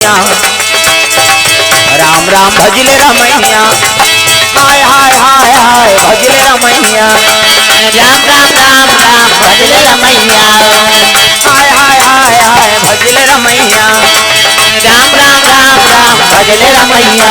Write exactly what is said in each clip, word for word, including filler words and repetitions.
राम राम भजले रमैया, हाय हाय हाय हाय भजले रमैया। राम राम राम राम भजले रमैया। हाय हाय हाय हाय भजले रमैया। राम राम राम राम भजले रमैया।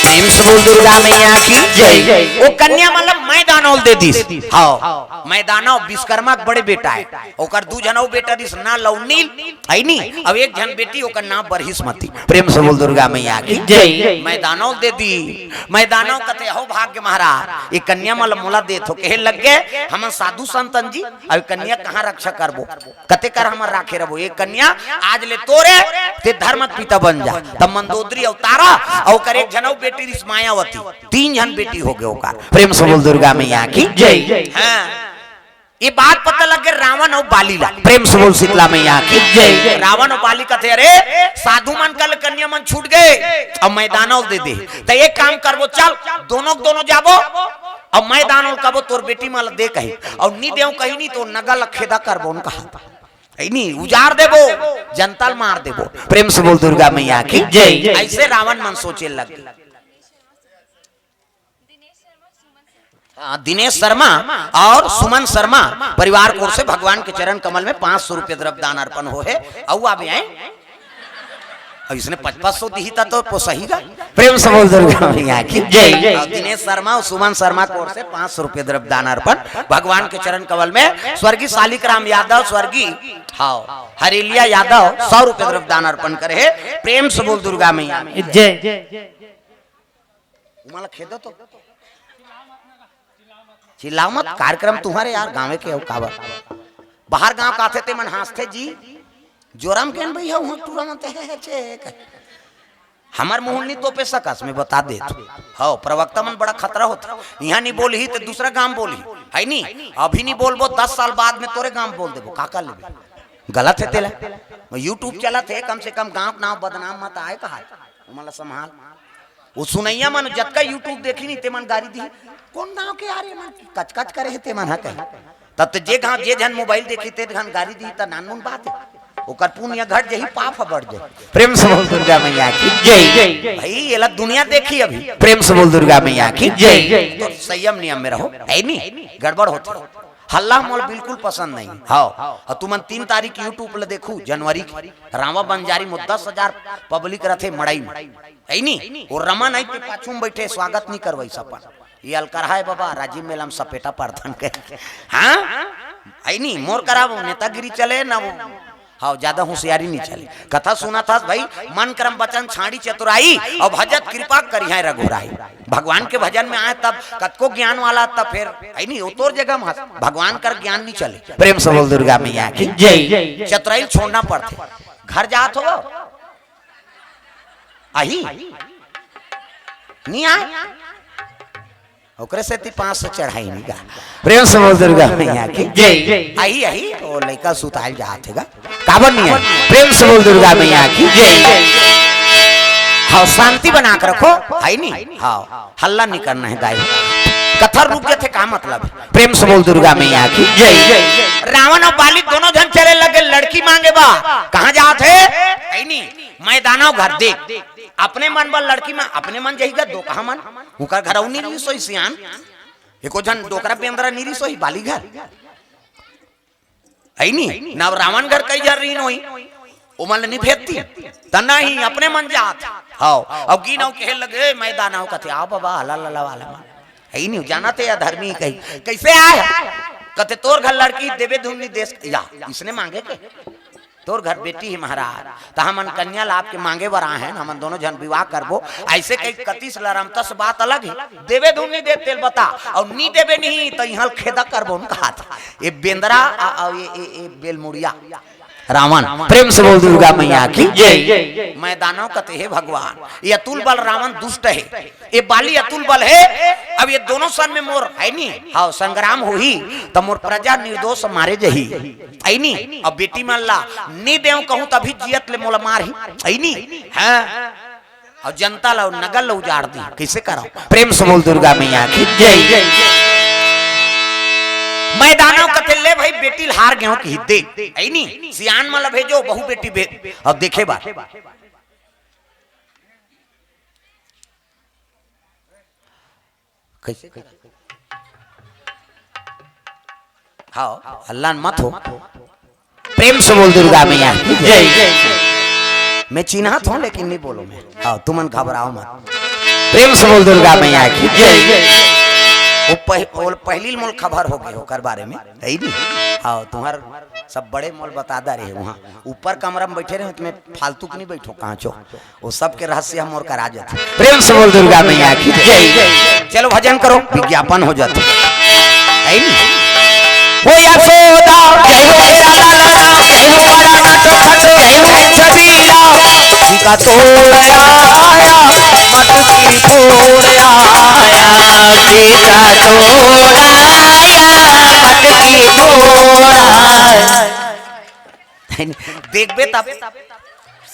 प्रेम से बोल दुर्गा मैया की जय। वो कन्या मतलब मैदानौल दे दिस। हाँ, मैदानौल विश्वकर्मा के बड़े बेटा है, ओकर दू झन अउ बेटा रिस ना लौनील, है नी? अब एक झन बेटी, ओकर नाम बरहिसमती। प्रेम से बोल दुर्गा मैया की जय। मैदानौल दे दी, मैदानौल कथे, "हो भाग्य महाराज, ये कन्या मन ल मोला देत हो।" कहे लग गे, "हमन साधु संतन जी, अब कन्या कहाँ रक्षा करबो? कते कर हमन राखे रहो? ये कन्या आज ले तोरे, ते धर्म के पिता बन जा।" तब मंदोदरी अवतारा, अउ ओकर एक झन अउ बेटी रिस मायावती, तीन झन बेटी हो गे ओकर। प्रेम से बोल दुर्गा मैया की जय। हाँ। ये बात पता लग गे रावण अउ बाली ला। प्रेम से बोल शीतला मैया की जय। रावण अउ बाली कथे, "अरे, साधु मन कल कन्या मन छूट गे, अब मैदानौल दे दे, त एक काम करबो, चल दोनों के दोनों जाबो, अब मैदानौल कबो तोर बेटी मन ल दे कही, अउ नी देव कही नी तो नगा ल खेदा करबो," उनका हाथ है नी, उजार देबो, जनता ल मार देबो। प्रेम से बोल दुर्गा मैया की जय। ऐसे रावण मन सोचे लग गे। हाँ, दिनेश शर्मा और सुमन शर्मा परिवार की ओर से भगवान के चरण कमल में पाँच सौ रुपये द्रव्य दान अर्पण हो है। अउ आबे आए, अब इसने पचपन सौ दी था तो पोसही गा। प्रेम से बोल दुर्गा मैया की जय। और दिनेश शर्मा और सुमन शर्मा की ओर से पाँच सौ रुपये द्रव्य दान अर्पण भगवान के चरण कमल में। स्वर्गीय शालिक राम यादव, स्वर्गीय, हाँ, हरेलिया यादव सौ रुपये द्रव्य दान अर्पण करे है। प्रेम से बोल दुर्गा मैया की जय। उमाला खेदो तो चिल्लाओ मत, कार्यक्रम तुम्हारे यार, गाँवे के हो काबर। बाहर गाँव का आथे ते मन हाँसथे जी, जोरम केन भैया, उहाँ टूरा मन ते हे, हे, छे, हे, कहे। हमर मुँह नी तोपे सकस, मैं बता देत हूँ। हौ, प्रवक्ता मन बड़ा खतरा होथे। इहाँ नी बोलही ते दूसरा गाँव बोलही, है नी? अभी नी बोलबो, दस साल बाद में तोरे गाँव बोल देबो, का कर लेबे? गलत है तेला। YouTube चलत है, कम से कम गाँव के नाम बदनाम मत आए कहा। ओमन ला संभाल। वो सुनैया मन जतका YouTube देखी नी, ते मन गारी दी, "कौन गाँव के आ रे मन, कचकच करे है ते मन," हा कहे। तब तो जे गाँव, जे झन मोबाइल देखी, ते झन गारी दी, त नानमुन बात है। ओकर पुण्य घट जही, पाप ह बढ़ जाही। प्रेम से बोल दुर्गा मैया की जय। भाई, ये ला दुनिया देखी अभी। प्रेम से बोल दुर्गा मैया की जय। तो संयम नियम में रहो, है नी? गड़बड़ होथे। हल्ला मोला बिल्कुल पसंद नहीं। हाँ, और तुमन तीन तारीख YouTube ला देखू, जनवरी की, रावा बंजारी में दस हजार पब्लिक रथे मड़ई में, है नी? वो रमा नहीं के पाछू में बैठे, स्वागत नहीं करवाई सपन। ये अलकरहा है बाबा, राजीव मेला में सपेटा परथन के। हाँ? है नी? मोर करा वो नेतागिरी चले ना वो। हाँ, ज्यादा होशियारी नहीं चले। कथा सुना था भाई, मन क्रम वचन छाड़ी चतुराई, और भजत कृपा करिहैं रघुराई। भगवान के भजन में आए तब कतको ज्ञान वाला, तब फिर, है नी, वो तोर जगह में हंस। भगवान कर ज्ञान नहीं चले। प्रेम से बोल दुर्गा मैया की जय। चतुराई छोड़ना पड़थे। घर जात हो, आही, नहीं आए, ओकरे सेती पाँच सौ चढ़ाई नहीं गा। प्रेम से बोल दुर्गा मैया की जय। आही, आही, वो लइका सुताल जात है गा। काबर नहीं है? प्रेम से बोल दुर्गा मैया की जय। हाँ, शांति बना के रखो, है नी? हाँ, हल्ला नहीं करना है दाई। कथा रुक जाथे, का मतलब है? प्रेम से बोल दुर्गा मैया की जय। रावण और बाली दोनों झन चले लगे लड़की मांगे बा। कहाँ जात है? है नी? मैदानव घर देख। अपने मन बर लड़की में अपने मन जही गा, दो कहा मन। उनकर घर अउ नहीं रही सोई सियान। एको झन डोकरा बेंदरा नहीं रही सोई बाली घर। है नी? ना रावण घर कई झन रही नोई। ओमन ल नहीं भेजती। त नहीं, अपने मन जात। हाँ, अब गिन अउ कहे लगे, "ए, मैदानव," कथे, "आओ बाबा, हला लला वाला मन।" है नी, जाना थे या धर्मी कही। कैसे आए? कथे, "तोर घर लड़की देवे धुन नहीं देश।" या, इसने मांगे के? तोर घर बेटी है महाराज, त हमन कन्या ला आपके मांगे बर आए हैं, हमन दोनों झन विवाह करबो। ऐसे कई कतिस लरमतस बात अलग है, देवे धुन नहीं दे तेल बता, और नी देवे नहीं तो यहाँ खेदा करबो न कहा था। ये बेंदरा आ, आ, ये, ये, ये बेलमुड़िया रावण। प्रेम से बोल दुर्गा मैया की जय। मैदानव कथे, "हे भगवान, ये अतुल बल रावण दुष्ट है।" ये बाली अतुल बल है। अब ये दोनों सन में मोर है नी, हाँ, संग्राम होही, त मोर प्रजा निर्दोष मारे जही, है नी? अब बेटी मन ला नी देव कहूँ, तभी जियत ले मोला मारही, है नी? हाँ। और जनता ला नगर ला उजाड़ दी, कैसे कराओ? प्रेम से बोल दुर्गा मैया की जय। मैदानव कथे, "ले भाई, बेटी ल हार गेंव किही, देख, अइ नी, सियान मन ल भेजो, बहू बेटी भे-, अब देखे बर। कइसे? हाँ, हल्ला मत हो। प्रेम से बोल दुर्गा मैया की जय। मैं चिन्हात हँव, लेकिन नइ बोलों मैं। हाँ, तुमन घबराव मत। प्रेम से बोल दुर्गा मैया की जय। वो पह-, वो पहली मोल खबर हो गे ओकर बारे में, अइ नी? हाँ, तुम्हर सब बड़े मोल बता डारे हे उहाँ। ऊपर कमरा में बइठे रहेंव, त मैं फालतू के नइ बइठों कहाँ चो। वो सब के रहस्य ह मोर करा जाथे। प्रेम से बोल दुर्गा मैया की जय। चलो भजन करो, विज्ञापन हो जाथे। अइ नी? हो यशोदा, जय हो लाला, जय हो बड़ा नाटो खटो, जय हो छबीला, सीता तोड़ आया, मटकी फोड़ आया, सीता तोड़ आया, मटकी फोड़ आया। देखबे तब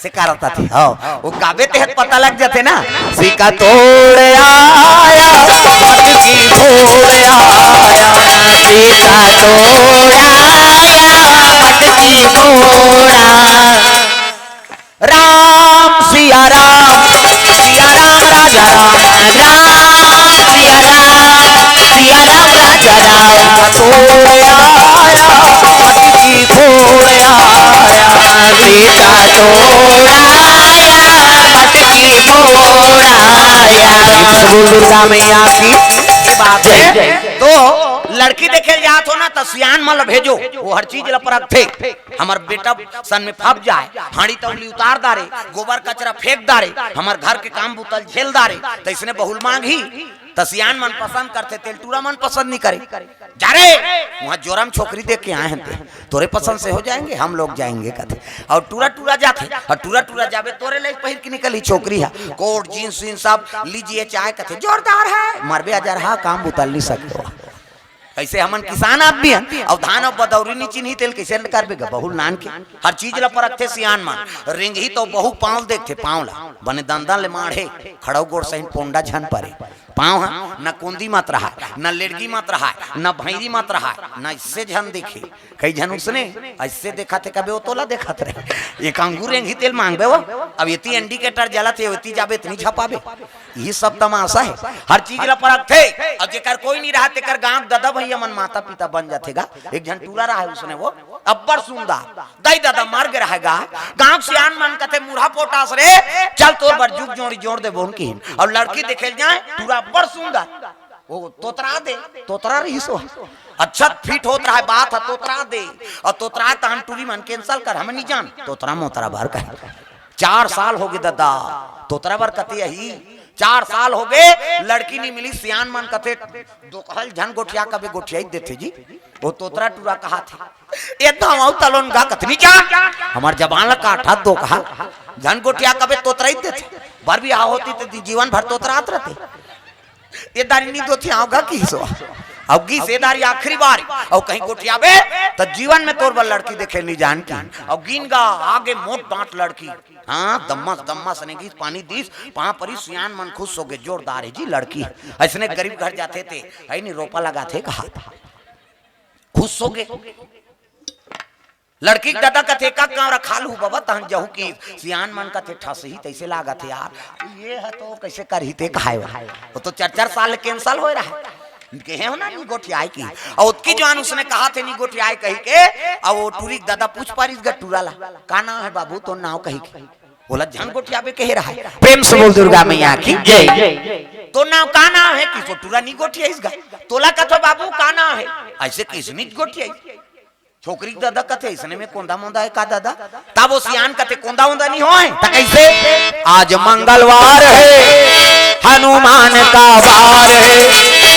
से करत आथे। हाँ, वो गाबे तेहत पता लग जाथे ना। सीता तोड़ आया, मटकी फोड़ आया, सीता तोड़ आया, मटकी फोड़ आया। राम सिया राम, सिया राम राजा राम, राम सिया राम, सिया राम राजा राम। तोड़ आया, मटकी फोड़ आया, सीता तोड़ आया, मटकी फोड़ आया। बोल दुर्गा मैया की। ये बात है। तो लड़की देखे ल जात हो ना, त सियान मन ल भेजो, वो हर चीज ल परखथे। हमर बेटा सन में फब जाए, हांड़ी तौली उतार डारे, गोबर कचरा फेंक डारे, हमर घर के काम बुता ल झेल डारे, त इसने बहू ल मांगही। त सियान मन पसंद करथे, तेल टूरा मन पसंद नइ करे। जा रे, उहाँ जोरम छोकरी देख के आए हन ते, तोरे पसंद से हो जाएंगे, हम लोग जाएंगे कथे। अउ टूरा टूरा जाथे, अउ टूरा टूरा जाबे तोरे ले पहिर के निकलही छोकरी ह, कोट, जींस, वींस सब लीजिए चाहे कथे, जोरदार है, मरबे अजरहा, काम बुता ल नइ सके। कइसे हमन किसान आदमी हन, अउ धान अउ बदौरी नइ चिन्ही तेल कइसे करबे ग, बहू ल नान के। हर चीज ल परखथे सियान मन। रेंगही त बहू पाँव ल देखथे, पाँव ल, बने दंदन ले माढ़े, खड़ऊ गोड़ सहित पोंडा झन परे। पाँव ह न कोंदी मत रहाय, न लेड़गी मत रहाय, न भैरी मत रहाय, न इससे झन देखे। कई झन उसने अइसे देखत हे, कबे वो तोला देखत रहे। एक अंगूर रेंगही तेल मांगबे वो, अब एती indicator जलत हे, ओती जाबे, इतनी झपाबे। यही सब तमाशा है। हर चीज ला परखथे। अउ जेकर कोई नहीं रहा, तेकर गांव ददा भैया मन माता पिता बन जाथे गा। एक झन टूरा रहा है, उसने वो अब्बड़ सुंदर, दाई ददा मर गे रहा है गा। गांव सियान मन कथे, "मुरहा पोटास रे, चल तोर बर जुग जोड़ी जोड़ देबो न किहिन।" अउ लड़की देखे ल जाए, टूरा अब्बड़ सुंदर। वो तोतरा दे, तोतरा रहिस वो। अच्छा fit होत रहा है, बात है, तोतरा दे। अउ तोतरा तहन टूरी मन cancel कर, हम नहीं जान। तोतरा मोतरा बर कहे। चार साल हो गे ददा, तोतरा बर कथे अही। चार साल हो गे, लड़की नहीं मिली। सियान मन कथे, "दोकहा ल झन गोठिया, कबे गोठियाई देथे जी।" वो तोतरा टूरा कहाथे, "ए धावव तलोन गा कथनी जा, हमर जबान ला काटा दोकहा, झन गोठिया कबे तोतराई देथे।" बर बिहाव होती त जीवन भर तोतरात रहते। ए दारी नी दोथियाव गा किहिस वो। अउ गिस ए दारी आखिरी बारी। अउ कहीं गोठियाबे त जीवन में तोर बर लड़की देखे नी जान की। अउ गिन गा आगे मोट डांट लड़की। हाँ, दम्मस दम्मस ने गिस, पानी दिस, पाँव परी। सियान मन खुश हो गे, जोरदार है जी लड़की। अइसने गरीब घर जाथे ते, है नी, रोपा लगाथे कहा। खुश हो गे। लड़की के ददा कथे, "का कांवरा खा लूहू बबा, तहन जहू कि।" सियान मन कथे, "ठसही तइसे लागत हे यार, ये ह तो कइसे करही ते खाए बर।" वो तो चार चार साल cancel होए रहा। कहे हो ना, "नी गोठियाए" की। अउ ओतकी जुवान उसने कहाथे, "नी गोठियाए" कहिके। अउ वो टूरी के ददा पूछ पारिस गा टूरा ला, "का नाव हे बाबू तोर नाव?" कहिके। ओला झन गोठियाबे कहे रहा है। प्रेम से बोल दुर्गा मैया की जय। "तोर नाव का नाव हे?" किहिस वो टूरा नी गोठियाइस गा। "तोला कथों बाबू का नाव हे?" अइसे किहिस नी गोठियाइस। छोकरी के ददा कथे, "अइसने में कोंदा मोंदा हे का ददा?" तब वो सियान कथे, "कोंदा ओंदा नी होय, त कइसे?" "आज मंगलवार है, हनुमान का वार है,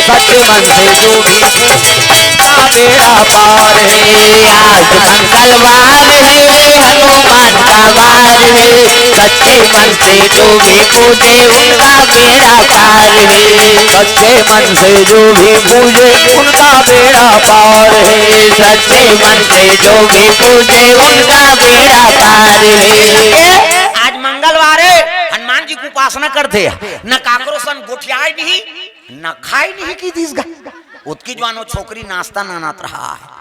सच्चे मन से जो भी पूजे, उनका बेड़ा पार है। आज मंगलवार है, हनुमान का वार है, सच्चे मन से जो भी पूजे, उनका बेड़ा पार है। सच्चे मन से जो भी पूजे, उनका बेड़ा पार है। सच्चे मन से जो भी पूजे, उनका बेड़ा पार है।" आज मंगलवार है, हनुमान जी के उपासना करथे, न काकरो सन गोठियाए नहीं, न खाए नहीं किहिस गा। ओतकी जुवान वो छोकरी नाश्ता नानत रहा है।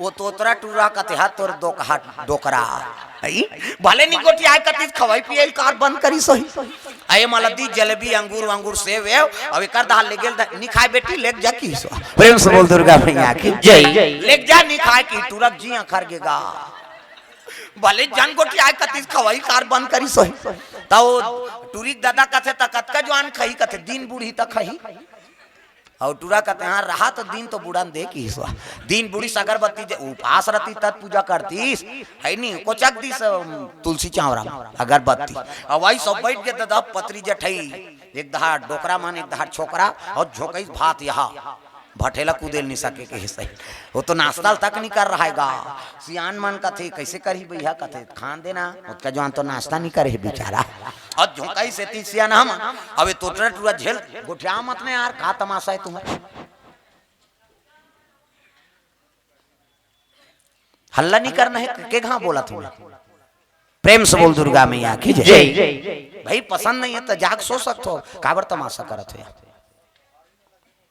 वो तोतरा टूरा कथे, "हा तोर दोकहा डोकरा।" हई? भले नी गोठियाय कतिस, खवई पियई ल कार बंद करिस होही। अये मला दी जलेबी, अंगूर वांगूर, सेव वेव, अब एकर दहा ले गेल द-, "नी खाय बेटी, लेग जा" किहिस। प्रेम से बोल दुर्गा मैया की जय। "लेग जा, नी खाय" किहिस, टूरा के जी अखर गे गा। भले झन गोठियाय कतिस, खवई कार बंद करिस होही। त वो टूरी के ददा कथे, "त कतका जुवान खही?" कथे, "दिन बुढ़ी त खही।" अउ टूरा कथे, "हाँ, रहा तो दिन तो बुढ़न दे" किहिस। दिन बुढ़िस अगरबत्ती जे उपास रतिस तब पूजा करतिस, हई नी, कोचक दिस, अम, तुलसी चांवरा म अगरबत्ती। अउ वही सब बइठ गे ददा पतरी जठई, एक दहाड़ डोकरा मन, एक दहाड़ छोकरा, अउ झोंकइस भात यहाँ। भठेला कूदे ल नी सके किहिस। वो तो नाश्ता तक नी कर रहा हे गा। सियान मन कथे, "कइसे करही भैया?" कथे, "खान देना, ओतका जुवान तो नाश्ता नी करे हे बिचारा।" अउ झोंकइस एती सियान हम, "अबे तोतरा टूरा झेल, गोठिया मत ने यार, का तमाशा हे तुम्हर?" हल्ला नी करना हे, के घांव बोलत हंव? प्रेम से बोल दुर्गा मैया की जय। जय। भाई पसंद नहीं हे त जाके सो सकथो, काबर तमाशा करत हो यार?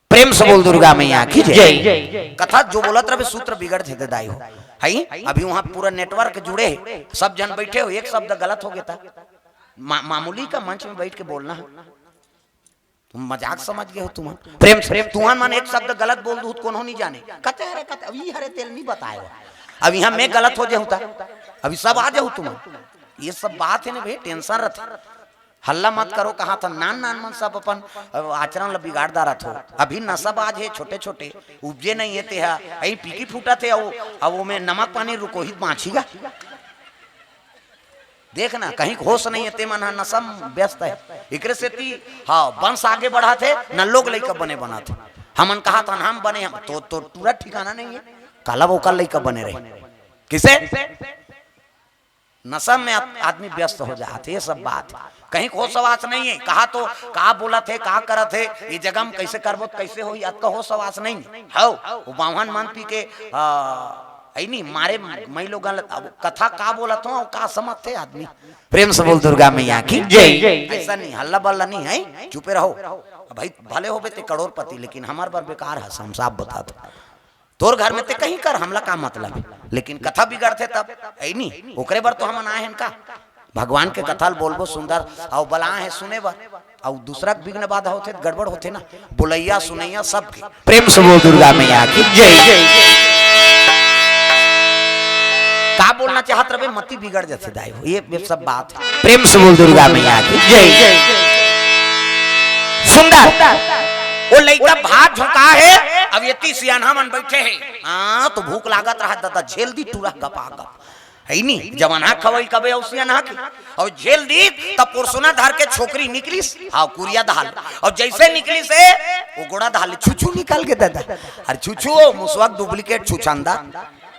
प्रेम से बोल दुर्गा मैया की जय। जय। कथा जो बोलत रहे सूत्र बिगड़ थे दाई हो। हई? अभी वहां पूरा network जुड़े हे, सब झन बइठे हो, एक शब्द गलत हो गे त मा-, मामूली का मंच में बइठ के बोलना हे। तुम मजाक समझ गे हो तुमन। प्रेम से, तुमन मन एक शब्द गलत बोल दूहू त कोनो नी जाने। कथे हरे, कथे, अब ई हरे तेला नी बताय हो। अब इहां मैं गलत हो जाहूं त, अभी सब आ जाहू तुमन। ये सब बात हे ना भाई, tension रथे। हल्ला मत करो, कहाथंव नान नान मन सब अपन, अ, आचरण ल बिगाड़ डारत हो। अभी नशा बाज हे, छोटे छोटे, उपजे नहीं हे तेहा, अई पीकी फूटत हे, अउ, अउ ओमे नमक पानी रुकोही बांची गा। देख ना, कहीं होश नहीं हे, ते मन ह नशा म व्यस्त हे। एकरे सेती, हाँ, वंश आगे बढ़त हे, न लोग लइका बने बनत हे। हमन कहाथन हम बने, हम तो, तो टूरा ठिकाना नहीं हे, काला ओकर लइका बने रहे। किसे? नशा में आद-, आदमी व्यस्त हो जात हे, ये सब बात। कहीं होश हवास नहीं हे, कहा तो का बोलत हे, का करत हे, ये जगह में कइसे करबो, कइसे होही, अतका होश हवास नहीं हे। हव, वो बाम्हन मन पी के, आ, अई नी, मारे मई लोगन ल, अब कथा का बोलत हंव, का समझथे आदमी? प्रेम से बोल दुर्गा मैया की जय। अइसा नहीं, हल्ला बल्ला नहीं हे, चुपे रहो। भाई, भले होबे ते करोड़पति, लेकिन हमर बर बेकार हे, हम साफ बतात हंव। तोर घर में ते कहीं कर, हमला का मतलब हे, लेकिन कथा बिगड़थे तब, अई नी, ओकरे बर तो हमन आए हन का? भगवान के कथा ल बोलबो सुंदर, अउ बलाए हे सुने बर, अउ दूसरा के विघ्न बाधा होथे त गड़बड़ होथे ना, बोलइया सुनइया सबके। प्रेम से बोल दुर्गा मैया की जय। का बोलना चाहत रहे, मति बिगड़ जाथे दाई हो, ये, ये सब बात हे। प्रेम से बोल दुर्गा मैया की जय। सुंदर, वो लइका भात झोंकाय हे, अब एती सियानहा मन बइठे हे, हाँ, तो भूख लागत रहा ददा, झेल दी टूरा गपा गप। हे नी, जवनहा खवई कबे अउ सियानहा के। अउ झेल दी, तब पोरसोना धर के छोकरी निकलिस, हाँ, कुरिया दहाल। अउ जइसे निकलिस हे, वो गोड़ा दहाल ले छुछू निकल गे ददा। अरे छुछू, मुसवा के duplicate छुछंदा।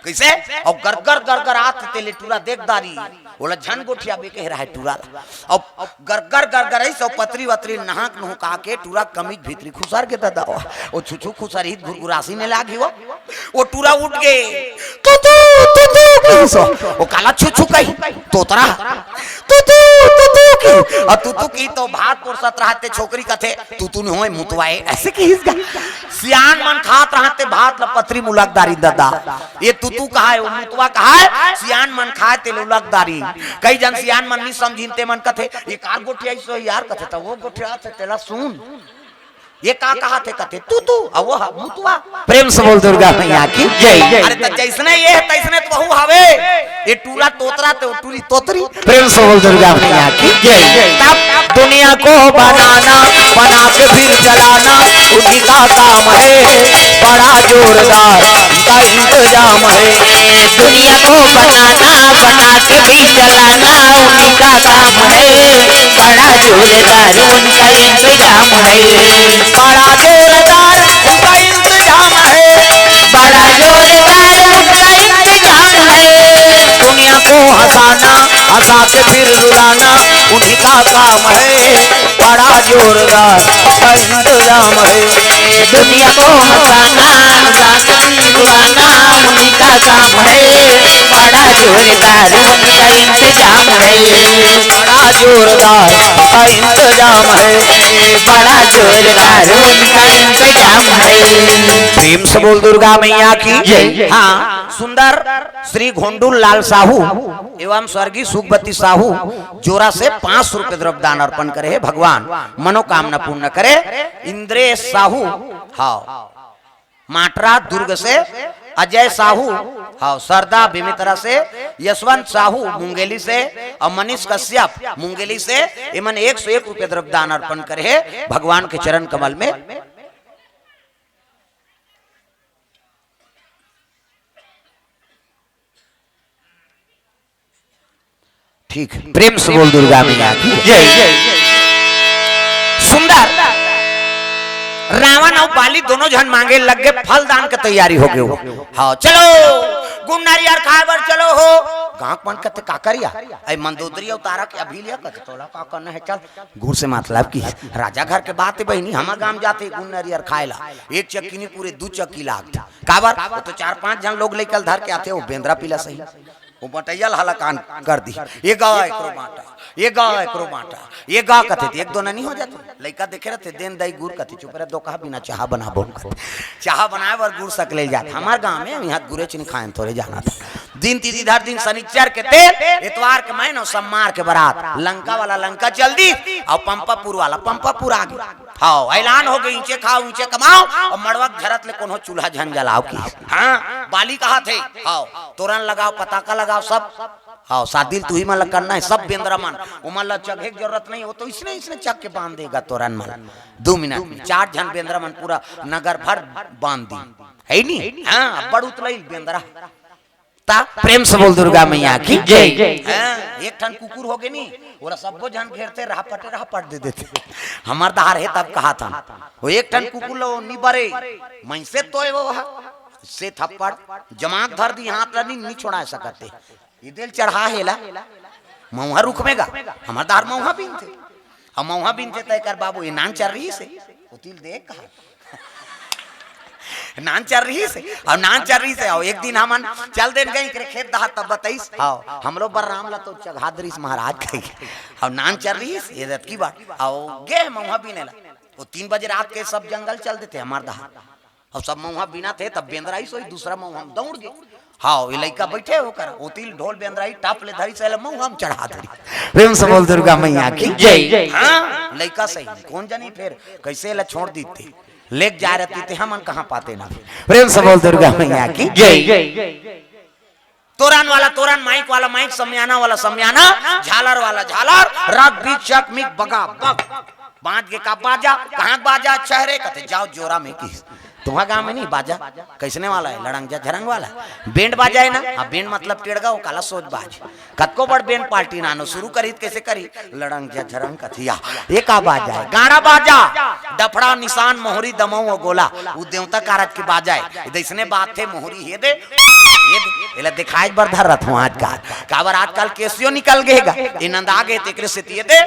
कइसे? अउ गरगर गरगर आत तेला टूरा देख डारिस, ओला झन गोठियाबे कहे रहा हे टूरा ला। अउ गरगर गरगर अइस, अउ पतरी वतरी नहक नुहका के टूरा कमीज भीतरी खुसर गे ददा। ओ छुछू खुसरही त घुरघुरासी ने लागी हो। वो टूरा उठ गे, "तूतू, तूतू" किहिस। वो काला छुछू कही, तोतरा, "तूतू, तूतू" किहिस। अउ तूतू किहिस तो भात पोरसत रहा ते छोकरी कथे, "तूतू नहीं होय, मुतवा ए," अइसे किहिस गा। सियान मन खात रहा ते भात ल पतरी मुलक डारिन ददा। ये तूतू कहाय, वो मुतवा कहाय, सियान मन खाय ते ल उलक डारिन। कई झन सियान मन नी समझिन ते मन कथे, "ये का गोठियाइस हो यार?" कथे, "त वो गोठियाथे तेला सुन।" ये का कहाथे? कथे, "तूतू, अउ वो ह मुतवा।" प्रेम से बोल दुर्गा मैया की जय। अरे त जइसने ये हे, तइसने त वहू हवे। ये टूरा तोतरा ते वो टूरी तोतरी। प्रेम से बोल दुर्गा मैया की जय। तब दुनिया को बनाना, बना के फिर जलाना, उन्हीं का काम है, बड़ा जोरदार उनका इंतजाम है। दुनिया को बनाना, बना के भी जलाना, उन्हीं का काम है, बड़ा जोरदार उनका इंतजाम है। बड़ा जोरदार उनका इंतजाम है, बड़ा जोरदार उनका इंतजाम है। दुनिया को हंसाना, हंसा के फिर रुलाना, उन्हीं का काम है, बड़ा जोरदार उनका इंतजाम है। दुनिया को हंसाना, हंसा के फिर रुलाना, उन्हीं का काम है, बड़ा जोरदार उनका इंतजाम है। बड़ा जोरदार उनका इंतजाम है, बड़ा जोरदार उनका इंतजाम है। प्रेम से बोल दुर्गा मैया की जय। हाँ। सुंदर श्री घोंडू लाल साहू एवं स्वर्गीय सुखवती साहू जोरा से पांच सौ रुपये द्रव्य दान अर्पण करे हे। भगवान मनोकामना पूर्ण करे। इंद्रेश साहू, हाँ, माटरा दुर्ग से, अजय साहू, हाँ, सरदा बेमेतरा से, यशवंत साहू मुंगेली से और मनीष कश्यप मुंगेली से, इमन एक सौ एक रुपये द्रव्य दान अर्पण करे हे भगवान के चरण कमल में। ठीक, प्रेम से बोल दुर्गा मैया की जय। सुंदर रावण और बाली दोनों झन मांगे लग गे, फल दान के तैयारी हो गे। हाँ, चलो गुड़ नारियर खाए बर चलो हो। गांव मन कथे का करिया, ऐ मंदोदरी अवतारा के अभी लिया कथे, तोला का करना है, चल। गुड़ से मतलब कि राजा घर के बात है बहिनी, हमर गांव जाथे गुड़ नारियर खाए ला, एक चक्की नहीं पूरे दू चक्की लागथे। काबर? वो तो चार पांच झन लोग लइका ल धर के आथे, वो बेंदरा पिला सही। वो बटैया ल हलाकान कर दी, ये गा एकरो बांटा, ये गा एकरो बांटा, ये गा कथे, एक दो नहीं हो जाथे। लइका देखे रहथे, देन दाई गुड़ कथे, चुप रह, दो कहा बिना चाहा बना बोल कथे। चाहा बनाए बर गुड़ सकले जात। हमार गांव में यहाँ गुरेच नहीं खाए, थोड़े जाना था। दिन तिथि धर दिन शनिचर के तेल, एतवार के मैन और सम्मार के बरात। लंका वाला लंका चल दी और पंपापुर वाला पंपापुर आ गया। हाँ, ऐलान हो गई, ईंचे खाओ, ईंचे कमाओ, और मड़वा के झरत ले कोनो चूल्हा झन जलाओ की। हाँ, बाली कहा थे, हाँ, तोरन लगाओ, पताका लगाओ, सब। हाँ, शादी ल तुही मन ला करना है, सब बेंदरा मन, ओमन ला चघे के जरूरत नहीं, वो तो इसने, इसने चघ के बांध देगा तोरन मन। दो मिनट में चार झन बेंदरा मन पूरा नगर भर बांध दी, है नी? हाँ, अब्बड़ उतलई बेंदरा। ता प्रेम से बोल दुर्गा मैया की जय। हाँ, एक ठन कुकुर हो गे नी, ओला सब्बो झन घेरथे, राहपटे राहपट दे देथे। हमर दार हे तब कहा था, वो एक ठन कुकुर लो निबरे, मैं से तोय वो हा, से थप्पड़, जमाक धर दी, हाथ ला नी, नी छोड़ा सकते। ये दिल चढ़ा हेला, मऊहा रुख में गा, हमर दार मऊहा बीनथे। अब मऊहा बीनथे तय कर बाबू, ये नान चर रही से, उतिल देख कहा। नान चर रही से, और नान चर रही से, और एक दिन हमन चल देन गए एकरे खेत दहा तब बताइस, हाँ, हमरो बर राम ला तो चघा दरिस महाराज कही। और नान चर रही से, ये दत की बात, और गे मऊहा बीने ला। वो तीन बजे रात के सब जंगल चल देथे हमार दहा। और सब मऊहा बीना थे, तब बेंदरा ही सोई, दूसरा मऊहा में दौड़ गए। हाँ, ये लइका बैठे होकर, ओतिल ढोल बेंदरा ही टाप ले धरी से, मऊहा में चढ़ा धरी। प्रेम से बोल दुर्गा मैया की जय। हाँ, लइका सही, कौन जानी फिर कैसे ला छोड़ दीते, लेके जा रहती थे, हमन कहाँ पाते ना। प्रेम से बोल दुर्गा मैया की जय। तोरन वाला तोरन, माइक वाला माइक, समियाना वाला समियाना, झालर वाला झालर, रग बीच चक मिक बगा बग। बाज के का बाजा, कहाँ बाजा, अच्छा है रे, कथे जाओ जोरा में की। तुम्हारा गांव में नहीं बाजा, कैसने वाला है, लड़ंग जा झरंग वाला, बैंड बाजा है ना। हाँ, बैंड मतलब टेड़गा, वो काला सोच बाज। कतको बड़ बैंड पार्टी नानो शुरू करी त कैसे करी, लड़ंग जा झरंग कथिया, ये का बाजा है, गाड़ा बाजा, डफड़ा निशान मोहरी दमऊ और गोला, उ देवता कारज के बाजा है। इधर इसने बात थे मोहरी हे दे, ये दे, एला दिखाए बर धर रहा हूँ आजकल। काबर आजकल केसियो निकल गए गा, ये नंदा गए तेकरे से ये दे,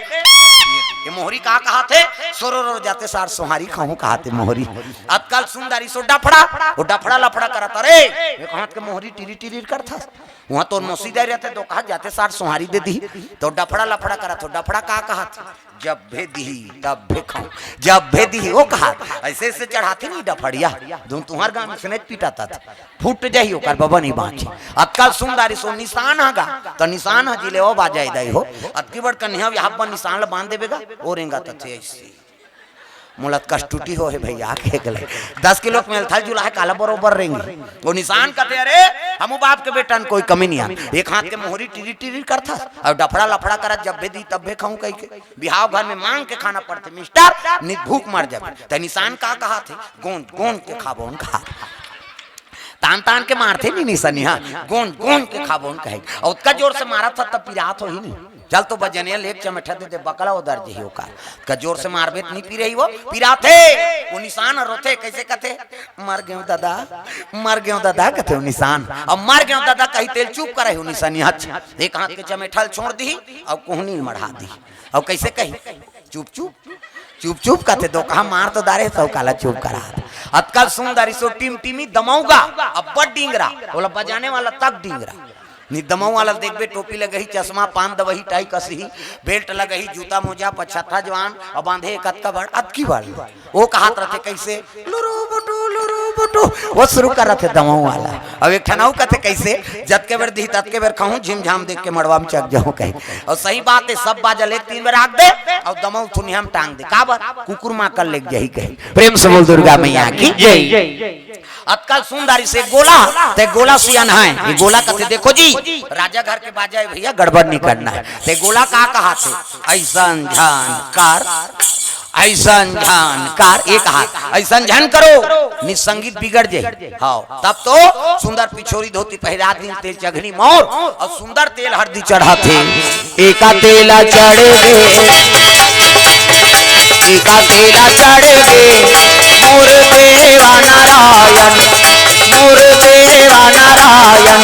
ये मोहरी का कहा थे, सोरो रो जाते सार सोहारी खाऊं कहा थे मोहरी। आजकल सुंदरी सो डफड़ा, वो डफड़ा लफड़ा करत, अरे, एक हाथ के मोहरी टिरी टिरी करत हस। वहाँ तोर मौसी जाए रहते तो कहा जाते सार सोहारी दे दी, तो डफड़ा लफड़ा करत हो, डफड़ा का कहा थे? जब भे दी, तब भे खाऊं, जब भे दी, वो कहा। ऐसे ऐसे चढ़ाते नहीं डफड़िया, जो तुम्हार गांव में सुने पीटा था। फूट जाही ओकर बबा नहीं बाँची। अतका सुंदर सो निशान हगा, तो निशान ह जिले ओ बाजाई दाई हो। अतकी बड़ कन्या यहाँ पर निशान ल बांध देबे गा, ओ रेंगा तथे ऐसे। मोला कस टूटी हो हे भैया, के गले। दस किलो के मेलथल जुला है, काला बरोबर रेंगी। वो निशान कथे, "अरे, हमू बाप के बेटन कोई कमी नहीं है।" एक हाथ के मोहरी टिरी टिरी करथस, और डफड़ा लफड़ा करत, "जब भे दी, तब भे खाऊं," कही के। बिहाव घर में मांग के खाना पड़थे, मिस्टर, नहीं भूख मर जाबे। ते निशान का कहा थे? गोंद, गोंद के खाबोन कहा। तान तान के मारथे नी निशानी, हाँ, गोंद, गोंद के खाबोन कहे। और उतका जोर से मारा था, तब पिरात हो ही नहीं। चल तो बजनिया ले एक चमेठा दे दे, बकला उधर जही ओकर। का जोर से मारबे त नहीं पी रही वो, पिराथे। वो निशान रोथे, कैसे कथे? "मर गयो दादा, मर गयो दादा," कथे वो निशान। अब "मर गयो दादा" कही तेल चुप करे हो निशानी। अच्छा, एक हाथ के चमेठल छोड़ दी, अब कोहनी मढ़ा दी। अब कैसे कही? चुप चुप, चुप चुप कथे, दो कहा मार तो दारे, सब काला चुप करा। अतका सुंदर सो टिम टिमी दमौगा, अब बड़ डिंगरा, बोला बजाने वाला तक डिंगरा। नी दमऊ वाला देखबे, टोपी लगही, चश्मा, पान दवही, टाई कसही, बेल्ट लगही, जूता मोजा, पछत्था जवान, और बांधे कतका बड़, अतकी बड़। वो कहात रहते कैसे? लुरु बुटु, लुरु वो शुरू करत हे दमऊ वाला। अब एक ठन अउ कथे, "कइसे? जतके बेर दिही, ततके बेर खाहूं, झिमझाम देख के मड़वा में चक जाहूं," कहे। अउ सही बात हे, सब बाजा ल एक तीन बेर आंक दे, अउ दमऊ थुनिया में टांग दे। काबर? कुकुर मां कर लेके जाही, कहे। प्रेम से बोल दुर्गा मैया की जय। अतका सुंदर से गोला, ते गोला सियान हे। ये गोला कथे, देखो जी, राजा घर के बाजा हे भइया, गड़बड़ नहीं करना हे। ते गोला का कहाथे? अइसन झन कर, अइसन झन कर, एक हाथ, अइसन झन करो, निसंगीत बिगड़ जाही। हाव, तब तो सुंदर पिछोरी धोती पहिरा दिन, तेल चघनी मौर अउ सुंदर तेल हरदी चढ़ाथे। एका तेला चढ़ गे, एका तेला चढ़ गे, मोर देवा नारायण, मोर देवा नारायण,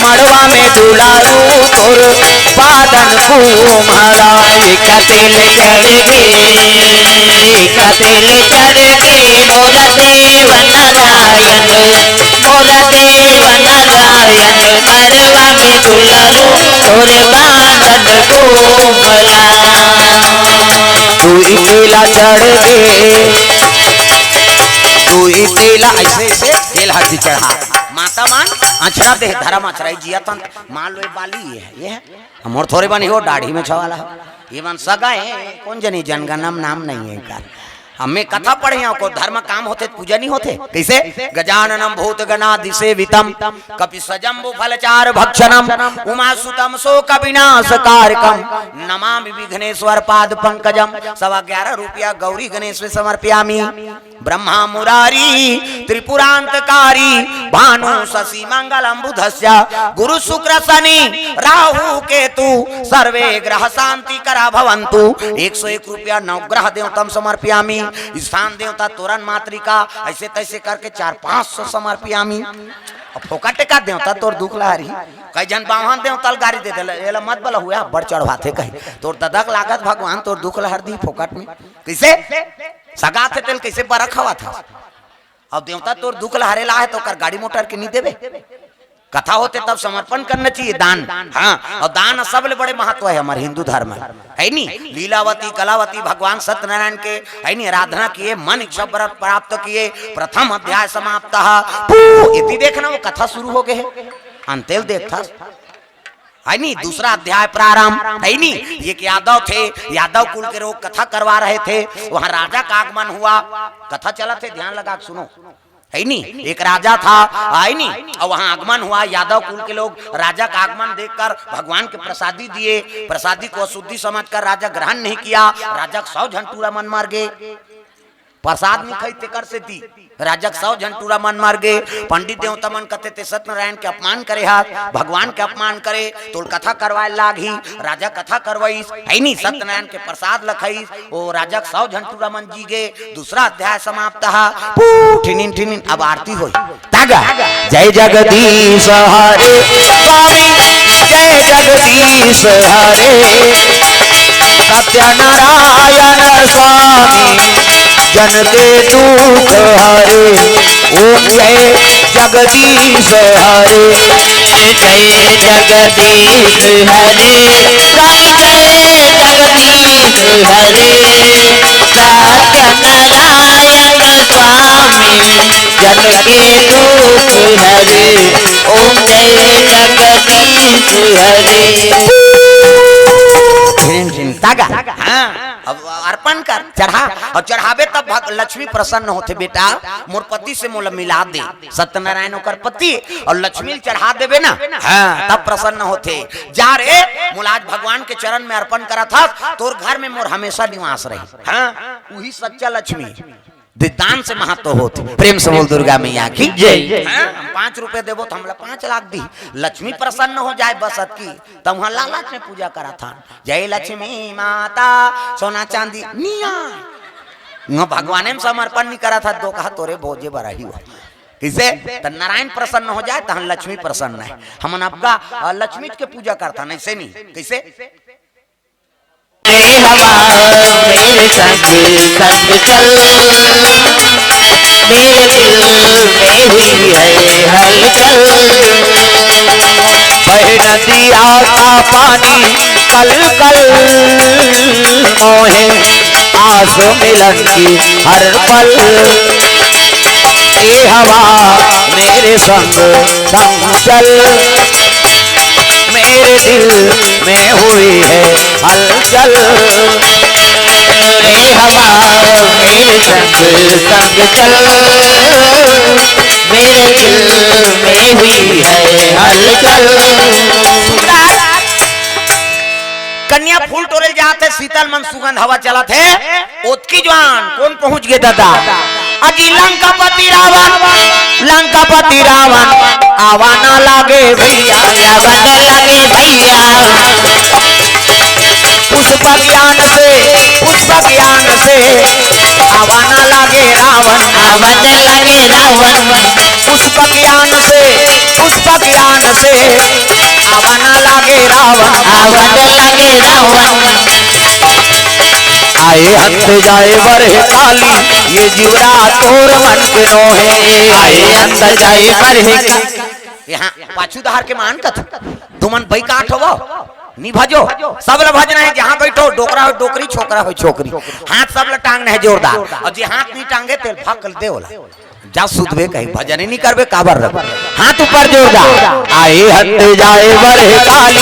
मड़वा में दुलारू तोर पादन कुमला। एका तेल चढ़ गे, एका तेल चढ़ गे, मोर देव नारायण, मोर देव नारायण, मड़वा में दुलारू तोर पादन कुमला। तू इकला चढ़ गे, तू इकला अइसे, अइसे तेल हरदी चढ़ा। माता मन अचरा दे, धरम अचरा जिया तन मान लो, ये बाली ये हे, ये हे। मोर थोरे बन हो, दाढ़ी में छवाला हो। ये मन सगा हे, कोन जनी जनगणम नाम नहीं हे इनका। हमें कथा पढ़े हो, को धर्म काम होथे त पूजा नहीं होथे। कइसे? गजाननम भूत गणादि सेवितम, कपि सजम्बु फलचार भक्षणम, उमा सुतम शोक विनाश कारकम, नमामि विघ्नेश्वर पाद पंकजम। सवा ग्यारह रुपया गौरी गणेश में समर्पयामी। ब्रह्मा मुरारी त्रिपुरांतकारी, भानु शशि मंगलम बुधस्य, गुरु शुक्र शनि राहु केतु, सर्वे ग्रह शांति करा भवंतु। एक सौ एक रुपया नवग्रह देवतम समर्पयामी। स्थान देवता तोरन मातृका, अइसे तइसे करके चार पांच सौ समर्पयामी। अब फोकट का देवता तोर दुख ल हरही। कई झन बाम्हन देवता ल गारी दे देला, "एला मत बला हुआ, बड़ चढ़वाथे," कही। तोर ददक लागत भगवान तोर दुख ल हर दी फोकट में। कइसे? सगा थे तेल कइसे बरा खवाथस? अब देवता तोर दुख ल हरे ला हे त ओकर गाड़ी मोटर के नहीं देबे? कथा होथे तब समर्पण करना चाहिए, दान। हां, अउ दान सबले बड़े महत्व हे हमर हिंदू धर्म में, हे नी? लीलावती कलावती भगवान सत्यनारायण के, हे नी, आराधना किए, मन इच्छा वर प्राप्त किए, प्रथम अध्याय समाप्त। पू, इति देखना, वो कथा शुरू हो गे हे, अंतेल देखथस। हे नी, दूसरा अध्याय प्रारंभ, हे नी, ये एक यादव थे, यादव कुल के लोग कथा करवा रहे थे, वहां राजा का आगमन हुआ, कथा चलत हे, ध्यान लगा के सुनो, हे नी, एक राजा था, हे नी, अउ वहां आगमन हुआ, यादव कुल के लोग राजा का आगमन देखकर भगवान के प्रसादी दिए, प्रसादी को अशुद्धि समझकर राजा ग्रहण नहीं किया, राजा के सौ झन टूरा मन मर गे। प्रसाद नहीं खाई तेकर सेती राजा के सौ झन टूरा मन मर गे। पंडित देवता मन कथे ते सत्यनारायण के अपमान करे हस, भगवान के अपमान करे, तोल कथा करवाए लागही। राजा कथा करवाइस, हे नी, सत्यनारायण के प्रसाद ल खाइस, ओ राजा के सौ झन टूरा मन जी गे। दूसरा अध्याय समाप्त ह। पू, ठिनिन ठिनिन, अब आरती होई। तागा, जय जगदीश हरे स्वामी, जय जगदीश हरे सत्यनारायण स्वामी, जन के दुख हरे। ओम जय जगदीश हरे। जय जगदीश हरे, जय जगदीश हरे। सत्यनारायण स्वामी, जन के दुख हरे। ओम जय जगदीश हरे। झिन झिन तागा। हां, अब अर्पण कर, चढ़ा, अउ चढ़ाबे तब भग-, लक्ष्मी प्रसन्न होथे, "बेटा, मोर पति से मोला मिला दे।" सत्यनारायण ओकर पति, अउ लक्ष्मी ल चढ़ा देबे ना, हां, तब प्रसन्न होथे। जा रे, मोला आज भगवान के चरण में अर्पण करत हस, तोर घर में मोर हमेशा निवास रही। हां, उही सच्चा लक्ष्मी। दे-, दान से महत्व होथे। प्रेम से बोल दुर्गा मैया की जय। हां, हम पांच रुपया देबो त हमला पांच लाख दी, लक्ष्मी प्रसन्न हो जाए बस अतकी, त उहां लालच में पूजा करत हन। जय लक्ष्मी माता, सोना चांदी निया। उहां भगवाने में समर्पण नहीं करत ह, दो कहा तोरे भोजे बर आही हुआ। कइसे? त नारायण प्रसन्न हो जाए, तहन लक्ष्मी प्रसन्न हे। हमन आपका, अ, लक्ष्मी के पूजा करथन, अइसे नहीं। कइसे? हे हमार मेरे संग संग चल, मेरे दिल में हुई है हलचल। बहे नदिया का पानी कल कल, मोहे आस मिलन की हर पल। ए हवा मेरे संग संग चल, मेरे दिल में हुई है हलचल। ए हवा मेरे संग संग चल, मेरे दिल में हुई है हलचल। कन्या फूल टोरे ल जात हे, शीतल मन सुगंध हवा चलत हे। ओतकी जुवार कोन पहुंच गे ददा? अजी लंकापति रावण, लंकापति रावण, आवा ना लागे भैया, आवा ना लागे भैया। पुष्पक यान से, पुष्पक यान से, आवा ना लागे रावण, आवा ना लागे रावण। पुष्पक यान से, पुष्पक यान से, आवा ना लागे रावण, आवा ना लागे रावण। आए अंत जाए बरह काली, ये जिउरा तोर मन के नोहे। आए अंत जाए बरह का-, यहाँ पाछू डहर के मान कथों, तुमन बइकाठ होवव, नि भजो, सब ल भजना हे, जहाँ बइठो, डोकरा हो डोकरी, छोकरा हो छोकरी, हाथ सब ल टांगना हे जोरदार, अउ जे हाथ नि टांगे तेल भक्कल दे ओला। जा सुतबे कहीं, भजन ही नि करबे, काबर रब। हाथ ऊपर जोरदार। आए हंत जाए बरह काली,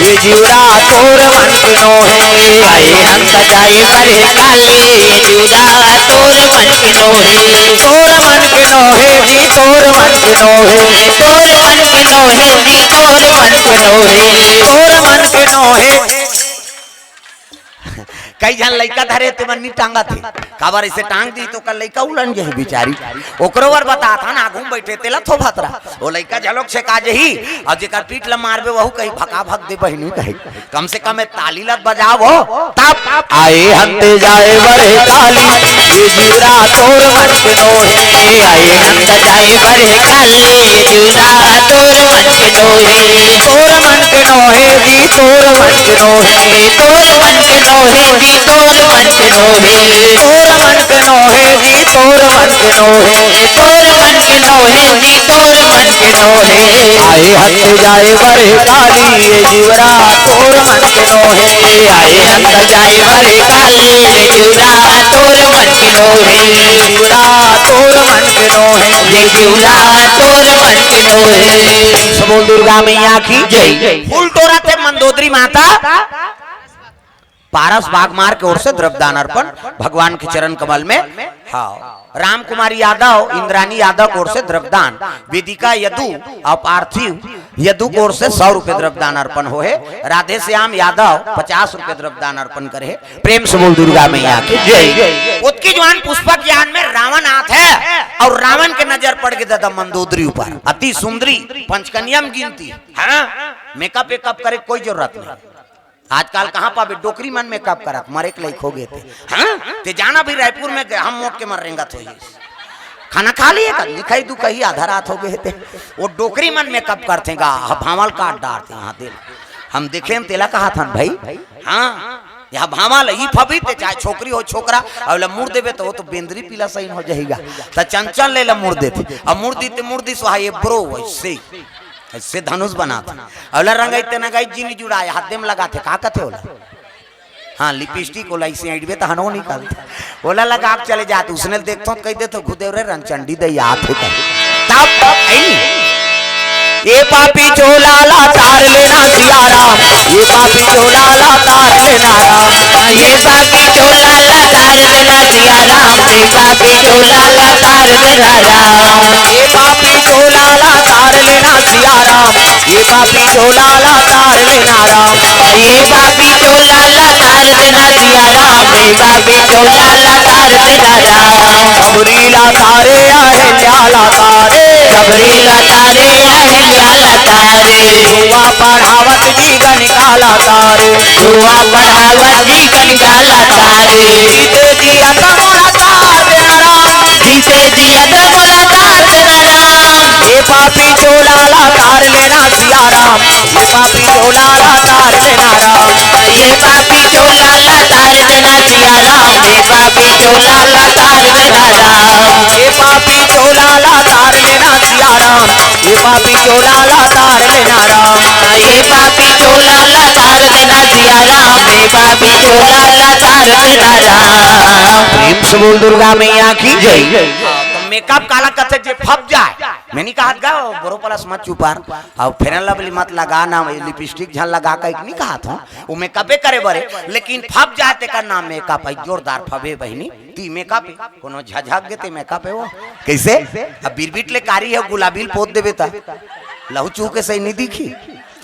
ये जिउरा तोर मन के नोहे। आए हंत जाए बरह काली, ये जिउरा तोर मन के नोहे। तोर मन के नोहे जी, तोर मन के नोहे। तोर मन के नोहे जी, तोर मन के नोहे। तोर मन के नोहे। कई झन लइका धरे हे, तेमन नि टांगत हे। काबर अइसे टांग दिही त ओकर लइका उलन जही बिचारी। ओकरो बर बतात हन, आघू म बइठे तेला थोभत रहा। ओ लइका झलोक छेका जही, अउ जेकर पीठ ल मारबे वहू कही, "भका भक दे बहिनी," कही। कम से कम ए ताली ल बजाव हो, तब। आए हंते जाए बरह काली, ये जिउरा तोर मन के नोहे। आए हंते जाए बरह काली, ये जिउरा तोर मन के नोहे। तोर मन के नोहे जी, तोर मन के नोहे। तोर मन के नोहे जी, तोर मन के नोहे। तोर मन के नोहे जी, तोर मन के नोहे। तोर मन के नोहे जी, तोर मन के नोहे। आए हंते जाए बरह काली, ये जिउरा तोर मन के नोहे। आए हंते जाए बरह काली, ये जिउरा तोर मन के नोहे। जिउरा तोर मन के नोहे। ये जिउरा तोर मन के नोहे। सब बोल दुर्गा मैया की जय। फूल टोरत हे मंदोदरी माता। पारस बागमार के ओर से द्रव्यदान अर्पण भगवान के चरण कमल में। हाँ, रामकुमारी यादव, इंद्रानी यादव के ओर से द्रव्यदान, वेदिका यदु अउ पार्थिव यदु के ओर से सौ रुपए द्रव्यदान अर्पण होहे। राधेश्याम यादव पचास रुपए द्रव्यदान अर्पण करे हे। प्रेम से बोल दुर्गा मैया की जय। ओतकी जुवार पुष्पक यान में रावण आत हे अउ रावण के नजर पड़ गे ददा मंदोदरी ऊपर। अति सुंदरी, पंचकन्या म गिनती। हाँ, मेकअप वेकअप करे कोई जरूरत नहीं। आजकल कहाँ पाबे डोकरी मन मेकअप करत, मरे के लइक हो गे ते। हाँ? ते जाना भी रायपुर में गे-, हम मोट के मर रेंगत होही। खाना खा लिए का? लिखाई दुखाई आधा रात हो गे ते। ओ डोकरी मन मेकअप करथे गा, ह भांवल काट डारथे यहाँ दे। हम देखे हन तेला कहत हन भाई। हाँ, यहाँ भांवल ई फबी ते चाहे छोकरी हो छोकरा, अउ ला मुड़ देबे त ओ तो बेंदरी पीला सही हो जही गा। त चंचल ले ला मुड़ देथे। अउ मुड़ दी ते मुड़ दी सो हा ये ब्रो वइसे। अइसे धनुष बनाथे। अउ ला रंगई ते नंगई जिन जुड़ाय, हाथ दे म लगाथे, का कथे ओला? हाँ, लिपस्टिक ओला अइसे अइंटबे त हनो निकलथे। ओला लगा के चले जाथे, उसने ल देखथों त कहि देथों, "घुदेव रे रंगचंडी दई आत हे कहि।" तब, तब, अई। ए पापी चोला ला तार लेना सिया राम, ए पापी चोला ला तार लेना राम। ए पापी चोला ला तार लेना सिया राम, ए पापी चोला ला तार लेना राम। ए पापी चोला ला तार लेना सिया राम, ए पापी चोला ला तार लेना राम। ए पापी चोला ला तार लेना सिया राम, ए पापी चोला ला तार लेना राम। सबरी ला तारे अहिल्या ला तारे, सबरी ला तारे अहिल्या ला तारे। धुआं पढ़ावत जी गणिका ला तारे, धुआं पढ़ावत जी गणिका ला तारे। जीते जियत मोला तार देना राम, जीते जियत मोला तार देना राम। ए पापी चोला ला तार लेना सिया राम, ए पापी चोला ला तार लेना राम। ए पापी चोला ला तार लेना सिया राम, ए पापी चोला ला तार लेना राम। ए पापी चोला ला तार लेना सिया राम, ए पापी चोला ला तार लेना राम। ए पापी चोला ला तार लेना सिया राम, ए पापी चोला ला तार लेना राम। प्रेम से बोल दुर्गा मैया की जय। मेकअप काला कथे जे फप जाए। मैं नहीं कहत गा, बोरो प्लस मत चुपार, अउ फेरन लवली मत लगा ना, लिपस्टिक झन लगा कहिके नहीं कहत हों, वो मेकअपे करे बरे। लेकिन फप जाए तेकर नाम मेकअप है। जोरदार फबे बहिनी, ती मेकअप हे, कोनो झझक गे ते मेकअप हे वो। कैसे? अब बिरबिट ले कारी हे, गुलाबी ल पोत देबे त लहू चूह के सही नहीं दिखी।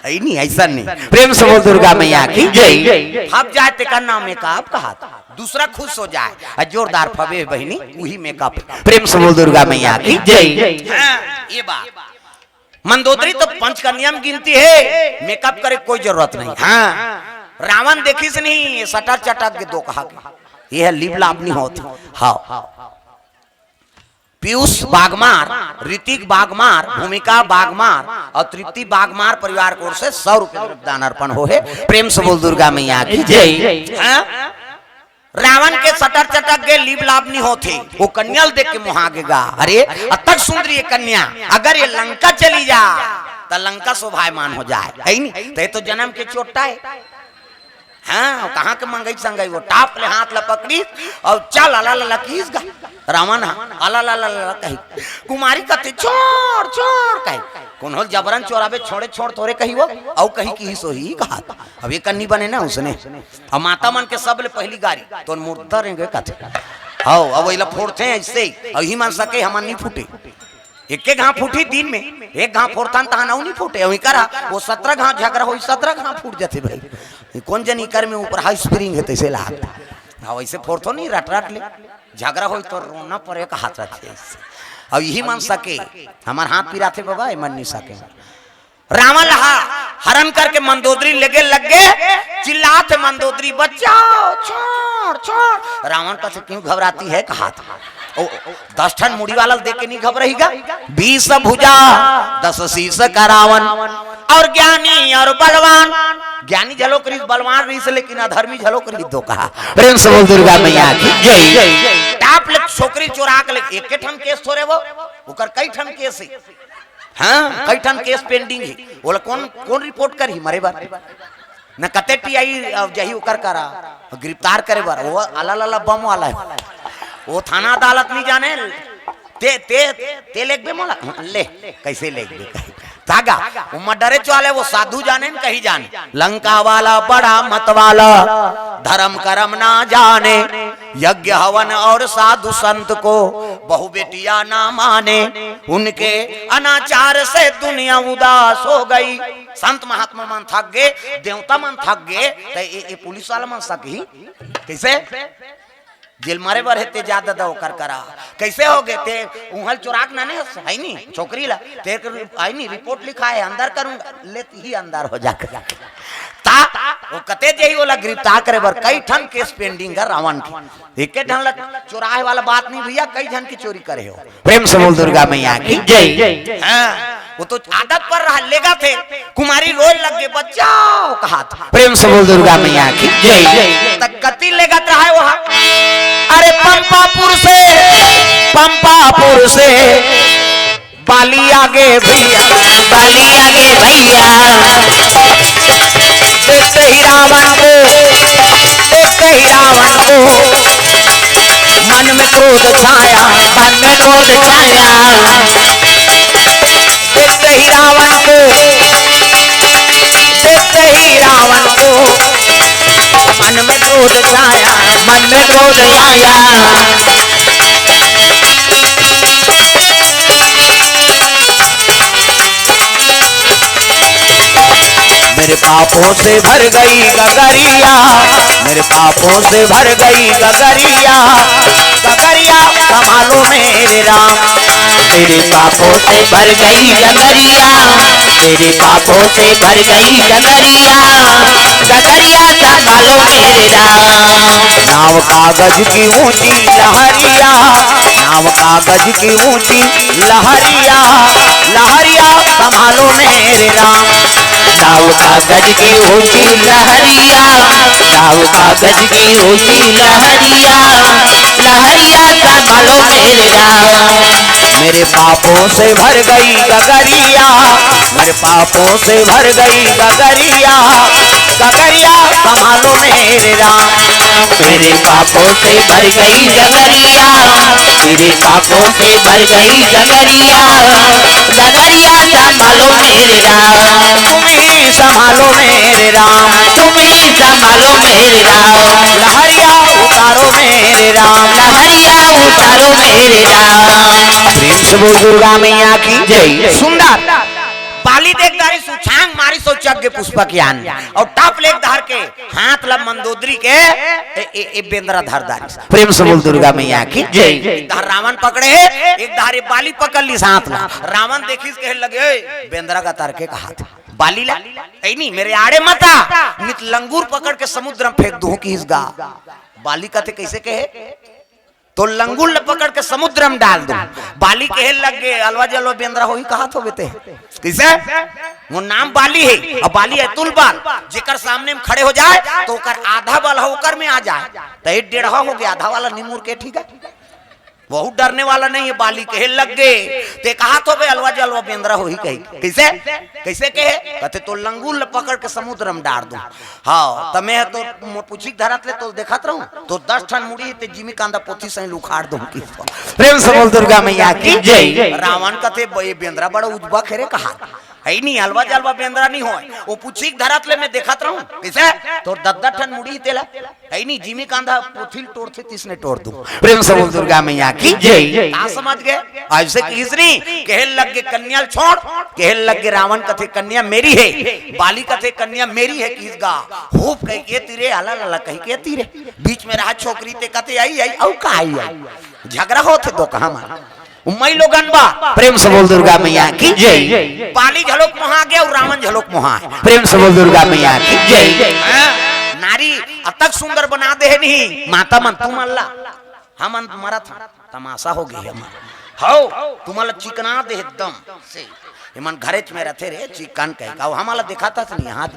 ऐ नहीं, ऐसा नहीं। प्रेम से बोल दुर्गा मैया की जय। फप जाए तेकर नाम मेकअप कहत, दूसरा खुश हो जाए। आ जोरदार फबे बहिनी, वही मेकअप। प्रेम से बोल दुर्गा मैया की जय। हाँ, ये बात। मंदोदरी तो पंचकन्या में गिनती है, मेकअप करे कोई जरूरत नहीं। हाँ, रावण देखिस नहीं, ये सटर चटक के दो कहा के, ये है लिप लाप नहीं होत। हाँ, पीयूष बागमार, ऋतिक बागमार, भूमिका बागमार और तृप्ति बागमार परिवार की ओर से सौ रुपए द्रव्य दान अर्पण हो है। प्रेम से बोल दुर्गा मैया की जय। हाँ? रावण के सटर चटक गे, लिप लाप नहीं होत हे, वो कन्या ल देख के मोहा गे गा। अरे, अतक सुंदरी ये कन्या, अगर ये लंका चली जा, त लंका शोभायमान हो जाए, है नहीं? तो ये तो जन्म के चोट्टा है। हाँ, कहाँ के मंगई संगई, वो टाप ले हाथ ला पकड़ी और चल अला ला ला कीस गा। रावण हा, अला ला ला ला कही। कुमारी कथे, "छोड़, छोड़," कही। कोनो ल जबरन चोराबे, "छोड़े, छोड़," थोरे कही वो, अउ कही कि ही सोही कहा। अब ये कन्नी बने ना उसने। अब माता मन के सब ले पहली गारी, "तोर मुर्दा रेंगे," कथे। हौ, अब वही ला फोड़थे ऐसे ही। अब ही मन सके हमन नहीं फूटे। एके घाव फूटी दिन में, एक घाव फोड़थन तहान अउ नहीं फूटे। वही करा, वो सत्रह घाव झगड़ा होई, सत्रह घाव फूट जाते भाई। ये कौन जनी कर में ऊपर हाई स्प्रिंग है तैसे लागत। हाँ, वैसे फोड़थो नहीं, रट रट ले। झगड़ा होई तो रोना पड़े का हाथ रखे ऐसे। अब यही मन सके, हमार हाथ पिराथे बाबा, ये मन नहीं सके। रावण ला हरण करके मंदोदरी लेगे लग गे, चिल्लात हे मंदोदरी, "बचाओ, छोड़, छोड़।" रावण कथे, "क्यों घबराती है?" कहा था। ओ, ओ, दस ठन मुड़ी वाला देख के नहीं घबराही गा। बीस भुजा, दस शीश का रावण, और ज्ञानी और बलवान। ज्ञानी झलोक रहिस, बलवान रहिस, लेकिन अधर्मी झलोक रहिस दो कहा। प्रेम से बोल दुर्गा मैया की जय। टाप ले छोकरी चोरा के ले, एके ठन केस थोरे वो, ओकर कई ठन केस हे। हाँ, कई ठन केस पेंडिंग हे। ओला कौन, कौन रिपोर्ट करही मरे बर? न कते टीआई अब जही ओकर करा, गिरफ्तार करे बर। वो अला लला बम वाला हे। वो थाना अदालत नहीं जाने। ते, ते, ते लेगबे मोला? हाँ, ले, कैसे लेगबे? तागा, वो मर्डरे चो वाले, वो साधु जाने न कही जाने। लंका वाला बड़ा मत वाला, धर्म करम ना जाने, यज्ञ हवन और साधु संत को, बहु बेटियां ना माने। उनके अनाचार से दुनिया उदास हो गई। संत महात्मा मन थक गे, देवता मन थक गे, त ए, ए पुलिस वाला मन सकही। कैसे? जेल मारे बर हे ते जा ददा ओकर करा। कैसे हो गे ते? उहल चोराक नाने हस, है नी? छोकरी ला। ते कर, है नी? रिपोर्ट लिखा है, अंदर करूंगा। ले ही अंदर हो जाकर। ता, वो कते जही ओला गिरफ्तार करे बर कई ठन केस पेंडिंग है रावण के। एके ठन ला चोराए वाला बात नहीं भैया, कई झन की चोरी करे हो। प्रेम से बोल दुर्गा मैया की जय। हाँ, वो तो आदत पर रहा, लेगथे। कुमारी रोए लग गे, "बचाओ," कहा था। प्रेम से बोल दुर्गा मैया की जय। त कति लेगत रहा है वहाँ। अरे पंपापुर से, पंपापुर से बाली आगे भैया, बाली आगे भैया। देखते ही रावण को, देखते ही रावण को मन में क्रोध छाया, मन में क्रोध छाया। देखते ही रावण को, देखते ही रावण को मन में क्रोध छाया, मन में क्रोध छाया। मेरे पापों से भर गई गगरिया, मेरे पापों से भर गई गगरिया, गगरिया संभालो मेरे राम। मेरे पापों से भर गई गगरिया, मेरे पापों से भर गई गगरिया, गगरिया संभालो मेरे राम। नाव कागज की ऊंची लहरिया, नाव कागज की ऊंची लहरिया, लहरिया संभालो मेरे राम। नाव कागज की ऊंची लहरिया, नाव कागज की ऊंची लहरिया, लहरिया संभालो मेरे राम। मेरे पापों से भर गई गगरिया, मेरे पापों से भर गई गगरिया, गगरिया संभालो मेरे राम। मेरे पापों से भर गई गगरिया, मेरे पापों से भर गई गगरिया, गगरिया संभालो मेरे राम। तुम ही संभालो मेरे राम, तुम ही संभालो मेरे राम। लहरिया उतारो मेरे राम, लहरिया उतारो मेरे राम। प्रेम से बोल दुर्गा मैया की जय। सुंदर बाली देख डारिस, उछांग मारिस अउ चघ गे पुष्पक यान अउ टाप ले एक डहर के हाथ ला मंदोदरी के ए, ए, ए बेंदरा धर डारिस। प्रेम से बोल दुर्गा मैया की जय। एक डहर रावण पकड़े हे, एक डहर ये बाली पकड़ लिस हाथ ला। रावण देखिस कहे लगे, "ए, बेंदरा का तरके कहाथे, बाली ला, ए नी, मेरे आड़े मत आ, नित लंगूर पकड़ के समुद्र में फेंक दूं" किहिस गा। बाली कथे, "कइसे कहे?" "तो लंगूर ल पकड़ के समुद्र में डाल दूं।" बाली कहे लग गे, "अलवा जलवा बेंदरा होही कहाथो बे ते।" कइसे? वो नाम बाली हे, अउ बाली हे तुल बल, जेकर सामने में खड़े हो जाए तो ओकर आधा बल ह ओकर में आ जाए, त ए डेढ़वा हो गे, आधा वाला निमुर के, ठीक हे, बहुत डरने वाला नहीं है। बाली कहे लग गे, "ते कहाथो बे अलवा जलवा बेंदरा होही कही।" कइसे? कइसे कहे? कथे, "तो लंगूर ल पकड़ के समुद्र में डार दूं।" हाँ, त मैं तो मो-, पूछी के धरत ले तो देखत रहूं, तो दस ठन मुड़ी ते जिमी कांदा पोथी सही उखाड़ दूं कि। प्रेम से बोल दुर्गा मैया की जय। रावण कथे, "ब-, ये बेंदरा बड़ा उजबा खेरे कहा, है नी, अलवा जलवा बेंदरा नहीं होय। वो पूछी के धरत ले मैं देखत रहूं, कइसे? तो दस दस ठन मुड़ी तेला, है नी, जिमी कांदा पोथी ल टोरथे तिसने टोर दूं।" प्रेम से बोल दुर्गा मैया की जय। का समझ गे? अइसे किहिस नी, कहे लग गे कन्या ल छोड़, कहे लग गे रावण कथे, "कन्या मेरी है।" बाली कथे, "कन्या मेरी है" किहिस गा। होप कहि के तीरे, आला लाला कहि के तीरे। बीच में रहा छोकरी ते कथे, "आई, आई, अउ का आई, आई?" झगड़ा होथे दो कहा मा। उम्मई लोगन बा। प्रेम से बोल दुर्गा मैया की जय। बाली झलोक मोहा गे अउ रावण झलोक मोहा हे। प्रेम से बोल दुर्गा मैया की जय। हाँ, नारी अतक सुंदर बना दे हे नहीं, माता मन तुमन ला। हमन मरत हन, तमाशा हो गे हमन। हौ, तुमन ला चिकना दे एकदम से। एमन घरेच में रथे रे, चिकन कहे का, हमन ला देखाथस नहीं, हाथ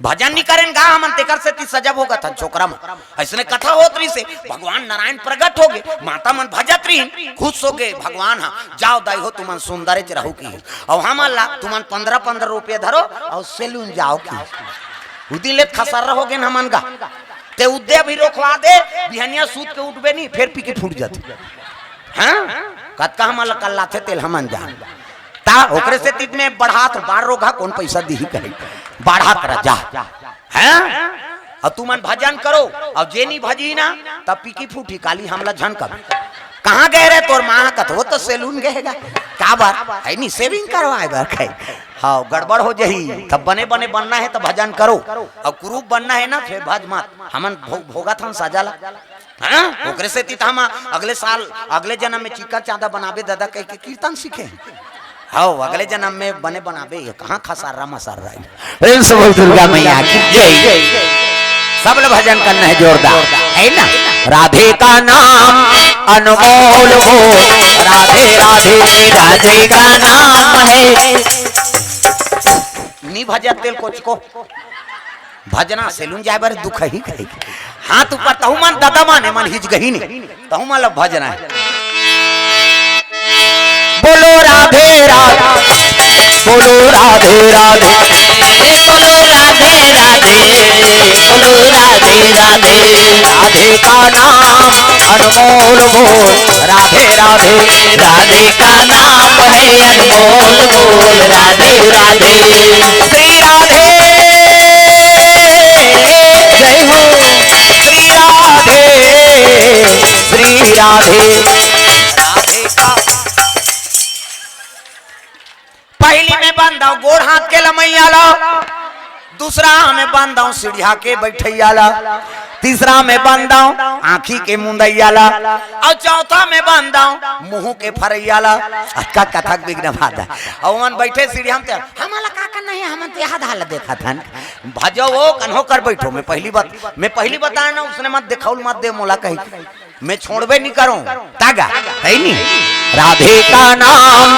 भजन नी करेन गा हमन, तेकर सेती सजब होगत हन छोकरा मन। अइसने कथा होत रहिसे, भगवान नारायण प्रगट हो गे, माता मन भजत रहिन, खुश हो गे भगवान ह, "जाओ दाई हो, तुमन सुंदरेच रहू" किहिस। अउ हमन ला, "तुमन पंद्रह पंद्रह रुपया धरो अउ सैलून जाओ" किहिस। उदिन ले खसर्रा हो गेन हमन गा। ते उद्दे अभी रोखवा दे, बिहनिया सूत के उठबे नी, फेर पी के फूट जाथे। हाँ? कतका हमन ला कल्लाथे तेल हमन जान। ता ओकरे सेती में बढ़ात बार रोघा कोन पैसा दिही कहे। बढ़ात रह जा। हैं? अउ तुमन भजन करो, अउ जे नी भजी ना, तब पीकी फूटी काली हमला झन कबे। कहाँ गए रे तोर माँ कथो तो सैलून गए गा। का बात? है नी shaving करवाए बर कहे। हाँ, गड़बड़ हो जही। तब बने बने बनना हे त भजन करो, अउ कुरूप बनना हे ना फेर भज मत। हमन भो-, भोगत हन सजा ला। हाँ? ओकरे सेती त हम अगले साल, अगले जनम में चिक्का चांदा बनाबे दादा कह के कीर्तन सीखे। हव, अगले जनम में बने बनाबे, ये कहाँ खसर्रा मसर्रा हे? प्रेम से बोल दुर्गा मैया की जय। सब लोग भजन करना है जोरदार, है ना? राधे का नाम अनमोल हो, राधे राधे राधे का नाम है। नी भजत तेल कोच को। भजना सैलून जाए बर दुख ही कहे। हाथ ऊपर तहु मन ददा माने मन हिच गही ने। तहु मन लब भजना हे। बोलो राधे राधे, बोलो राधे राधे, बोलो राधे राधे, बोलो राधे राधे। राधे का नाम अनमोल बोल, राधे राधे, राधे का नाम है अनमोल बोल, राधे राधे। श्री राधे, जय हो। श्री राधे, श्री राधे। राधे का पहली में बंद हूँ गोड़ हाथ के लमैया ला, दूसरा में बंद हूँ सीढ़िया के बैठैया ला, तीसरा में बंद हूँ आँखी के मुंदैया ला, अउ चौथा में बंद हूँ मुँह के फरैया ला। अतका कथक विघ्न बाधा। अउ मन बैठे सीढ़िया में ते, "हमला का करना हे, हमन तो यहाँ धाल देखत हन।" भजो वो कन्हो कर बैठो, मैं पहली बात, मैं पहली बताया ना, उसने मत दिखाउल मत दे मोला कही। मैं छोड़बे नहीं करूं, तागा, है नहीं? राधे का नाम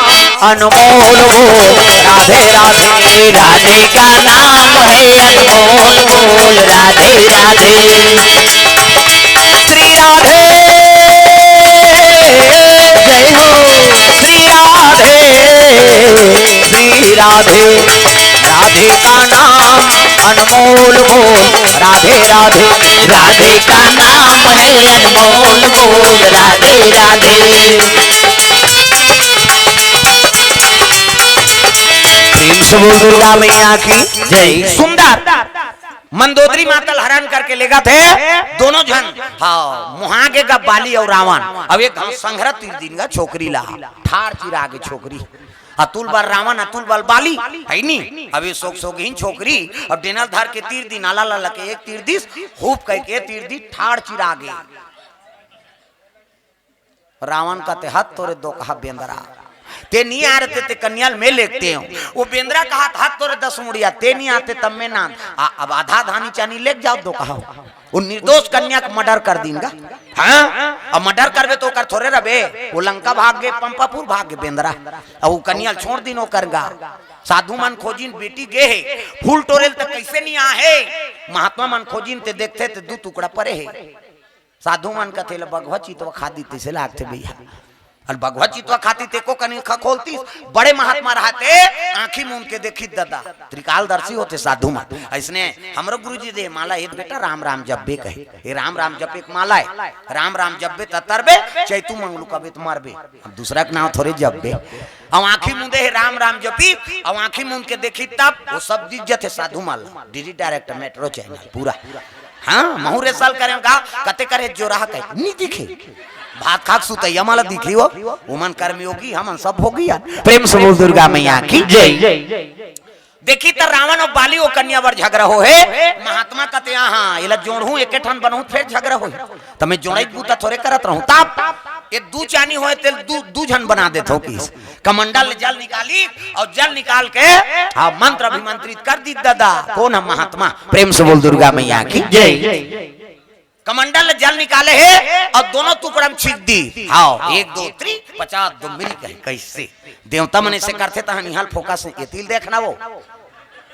अनमोल बोल, राधे राधे, राधे का नाम है अनमोल बोल, राधे राधे। श्री राधे, जय हो, श्री राधे, श्री राधे। राधे का नाम अनमोल बोल, राधे राधे, राधे का नाम है अनमोल मोल। राधे राधे। प्रेम से बोल दुर्गा मैया की जय। सुंदर मंदोदरी मातल हरण करके लेगथे दोनों झन। हाँ, मुहागे गा बाली अउ रावण। अब एक घांव संघरा तीर दिन गा छोकरी ला, ठाड़ चिरागे छोकरी। अतुल बल रावण, अतुल बल बाली, है नी? अब ये सोग सोगहीन छोकरी, अब डेनल धर के तीर दिन, आला ला लके एक तीर दिस, हुप कहिके तीर दी, ठाड़ चिरागे। रावण कथे, "हत तोरे दोकहा बेंदरा, ते नी आय रते, ते कन्या ल मैं लेगतेंव।" वो बेंदरा कहत, "हत तोरे दस मुड़िया, ते नी आते तब मैं नांद।" आ, अब आधा आधा नीचा नी लेग जाव दोकहा। वो निर्दोष कन्या के मर्डर कर दीन गा। हाँ, अब मर्डर करबे तो ओकर थोरे रहबे, वो लंका भाग गे, पंपापुर भाग गे बेंदरा। अब वो कन्या ल छोड़ दीन ओकर गा। साधु मन खोजिन, बेटी गे हे फूल टोरे ल, त कइसे नी आहे? महात्मा मन खोजिन ते देखथे ते दू टुकड़ा परे हे। साधु मन कथे, "ले बघवा चितवा खा दी, तइसे लागथे भैया।" अउ बघवा चितवा खाती ते को कनी खखोलतीस, बड़े महात्मा रहते, आँखी मूंद के देखी ददा, त्रिकालदर्शी होते साधु मन। अइसने हमरो गुरुजी दे माला, "ए बेटा राम राम जपबे," कहे, "ए राम राम जपे के माला हे, राम राम जपबे त तरबे, चैतू मंगलू कबे त मरबे, अब दूसरा के नाम थोरे जपबे।" अब आँखी मूंदे हे राम राम जपी, अब आँखी मूंद के देखी तब वो सब दिख जथे साधु मन ला, डीडी डायरेक्टर मेट्रो चैनल पूरा। हाँ, महू रे साल करे का, कते करे जोराह कहे, नी दिखे। भात खाक सुतैया माला दिखी हो, उमन कर्मयोगी, हमन सब भोगी यार। प्रेम से बोल दुर्गा मैया की जय। देखी त रावण अउ बाली ओ कन्या बर झगरा हो हे, महात्मा कथे, "हाँ, एला जोड़हूँ, एके ठन बनहूँ, फेर झगरा होही।" त मैं जोड़ई के बूता थोरे करत रहूँ। तब ए दू चानी होय तेल दू, दू झन बना देथव किस। कमंडल ले जल निकाली अउ जल निकाल के, हाँ, मंत्र अभिमंत्रित कर दी ददा। कोन ह महात्मा? प्रेम से बोल दुर्गा मैया की जय। कमंडल ले जल निकाले हे अउ दोनों टुकड़ा में छींक दी। हाँ, एक दो तीन, पचास दो मिल गए। कइसे? देवता मन अइसे करथे तहन इहाँ ल फोकस, एती ल देखना वो।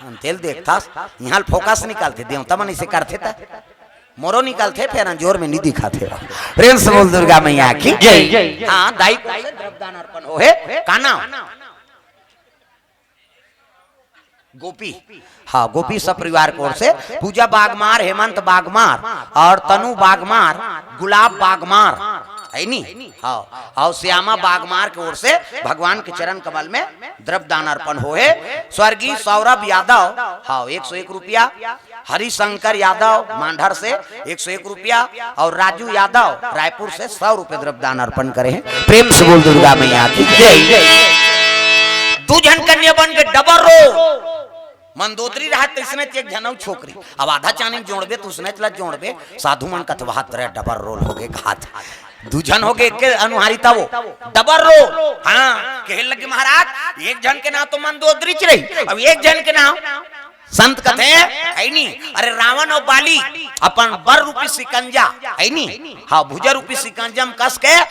हम तेल देखथस, इहाँ ल फोकस निकालथे, देवता मन अइसे करथे त मोरो निकालथे, फेर अंजोर में नी दिखाथे। प्रेम से बोल दुर्गा मैया की जय। हाँ, दाई को से द्रव्यदान अर्पण हो हे, का नाम? गोपी। हाँ, गोपी सब परिवार की ओर से पूजा बागमार, हेमंत बागमार अउ तनु बागमार, गुलाब बागमार, है नी? हाँ, अउ श्यामा बागमार की ओर से भगवान के चरण कमल में द्रव्यदान अर्पण हो हे। स्वर्गीय सौरभ यादव, हाँ, एक सौ एक रुपया, हरिशंकर यादव मांढर से एक सौ एक रुपया अउ राजू यादव रायपुर से सौ रुपया द्रव्यदान अर्पण करे हे। प्रेम से बोल दुर्गा मैया की जय। दू झन कन्या बन के डबल रोल। मंदोदरी रहत तइसने एक झन अउ छोकरी। अब आधा चानी जोड़बे त उसने ला जोड़बे। साधु मन कथे, "वाह, तेरा डबल रोल हो गे," कहत। दू झन हो गे, एक के अनुहारी तब वो डबल रोल। हाँ, कहे लगे महाराज, एक झन के नाम तो मंदोदरीच रही, अब एक झन के नाम संत कथे, है नी? अरे रावण अउ बाली अपन बर रूपी शिकंजा, है नी? हाँ, भुजा रूपी शिकंजा में कस के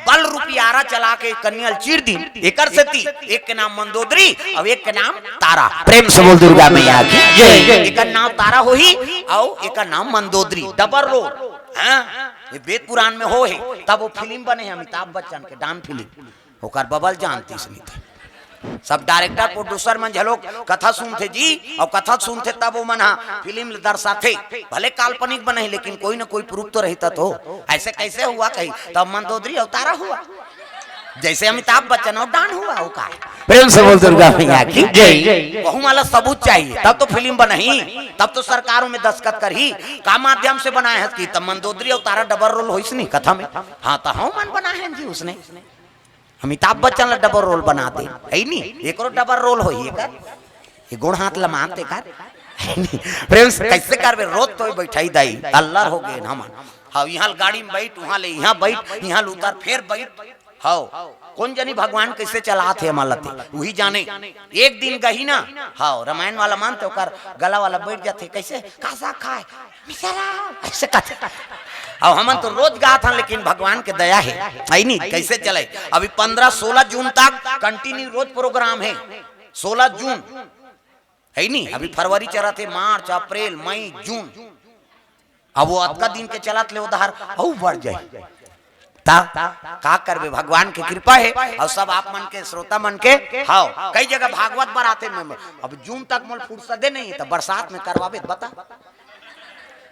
बल रूपी आरा चला के कन्या ल चीर दी। एकर सेती एक के नाम मंदोदरी अउ एक के नाम तारा। प्रेम से बोल दुर्गा मैया की जय। एकर नाम तारा होही अउ एकर नाम मंदोदरी। Double role. हाँ, ये वेद पुराण में हो हे। तब वो फिल्म बने हे अमिताभ बच्चन के, डान फिल्म। ओकर बबल जानतीस नहीं थे। सब डायरेक्टर प्रोड्यूसर मन झलोक कथा सुनथे जी, अउ कथा सुनथे तब वो मन हा फिल्म ल दर्शाथे। भले काल्पनिक बने हे, लेकिन कोई न कोई प्रूफ तो रहिता तो। ऐसे कैसे हुआ कही, तब मंदोदरी अउ तारा हुआ, जैसे अमिताभ बच्चन अउ डान हुआ, वो का हे? प्रेम से बोल दुर्गा मैया की जय। वहू वाला सबूत चाहिए, तब तो फिल्म बनही, तब तो सरकारों में दस्तखत करही। का माध्यम से बनाए हे कि तब मंदोदरी अउ तारा डबल रोल होइस नहीं कथा में? हाँ, तो हम मन बनाए हे जी उसने। अमिताभ बच्चन ला डबल रोल बना दे, है नी? एकरो डबल रोल होही एकर। ये गोड़ हाथ ला मारते कर, है नी? प्रेम से कैसे करबे? रोज तो बैठाई दाई, अल्लर हो गए हमन। हाँ, यहाँ गाड़ी में बैठ, वहाँ ले यहाँ बैठ, यहाँ ले उतर, फेर बैठ। हाँ, कोन जनी भगवान कैसे चलात हे हमन ला ते, वही जाने। एक दिन गही ना, हाँ, रामायण वाला मन ते ओकर गला वाला बैठ जाथे, कैसे? "का साग खाए?" "मिसरा," ऐसे कहथे। अब हमन तो रोज गात हन, लेकिन भगवान के दया हे, है नी? कैसे चले? अभी पन्द्रह सोलह जून तक कंटिन्यू रोज प्रोग्राम हे। सोलह जून, है नी? अभी फरवरी चलत हे, मार्च, अप्रैल, मई, जून। अब वो अतका दिन के चलत ले उधार अउ बढ़ जाही। ता का करबे, भगवान के कृपा हे। अउ सब आप मन के, श्रोता मन के, हाँ, कई जगह भागवत बर आथे। मैं, अब जून तक मोल फुर्सते नहीं हे, त बरसात में करवाबे त बता।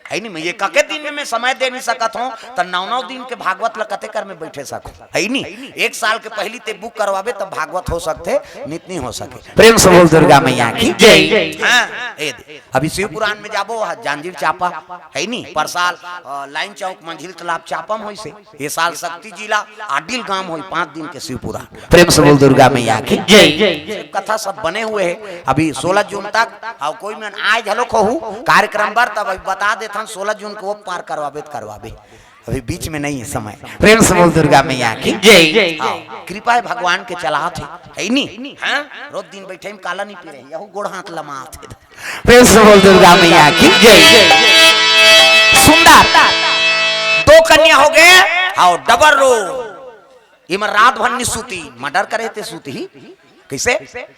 है नी, मैं ये कके दिन में मैं समय दे नहीं सकत हूँ, त नौ नौ दिन के भागवत ल कते कर में बैठे सकूँ, है नी? एक साल के पहली ते बुक करवाबे, तब भागवत हो सकथे, नित नहीं हो सके। प्रेम से बोल दुर्गा मैया की जय। हाँ, ए दे। अभी शिव पुराण में जाबो, वहाँ जांजिर चापा, है नी? पर साल, अ, लाइन चौक मंझिल तालाब चापा में होइसे। ये साल शक्ति जिला आडिल गांव होई, पांच दिन के शिव पुराण। प्रेम से बोल दुर्गा मैया की जय। कथा सब बने हुए है। अभी सोलह जून तक, अउ कोई मन आए घलो खोहू कार्यक्रम बर, तब अभी बता देथन, सोलह जून को वो पार करवाबे त करवाबे, अभी बीच में नहीं है समय। प्रेम से बोल दुर्गा मैया की जय। हाँ, कृपा है भगवान के चलात है, है नी? हाँ, रोज दिन बैठे में काला नहीं पी रहे, यहू गोड़ हाथ लमात है। प्रेम से बोल दुर्गा मैया की जय। सुंदर, दो कन्या हो गए, हाँ, डबल रो। इमन रात भर नि सूती, मर्डर करे ते सूती ही। कैसे?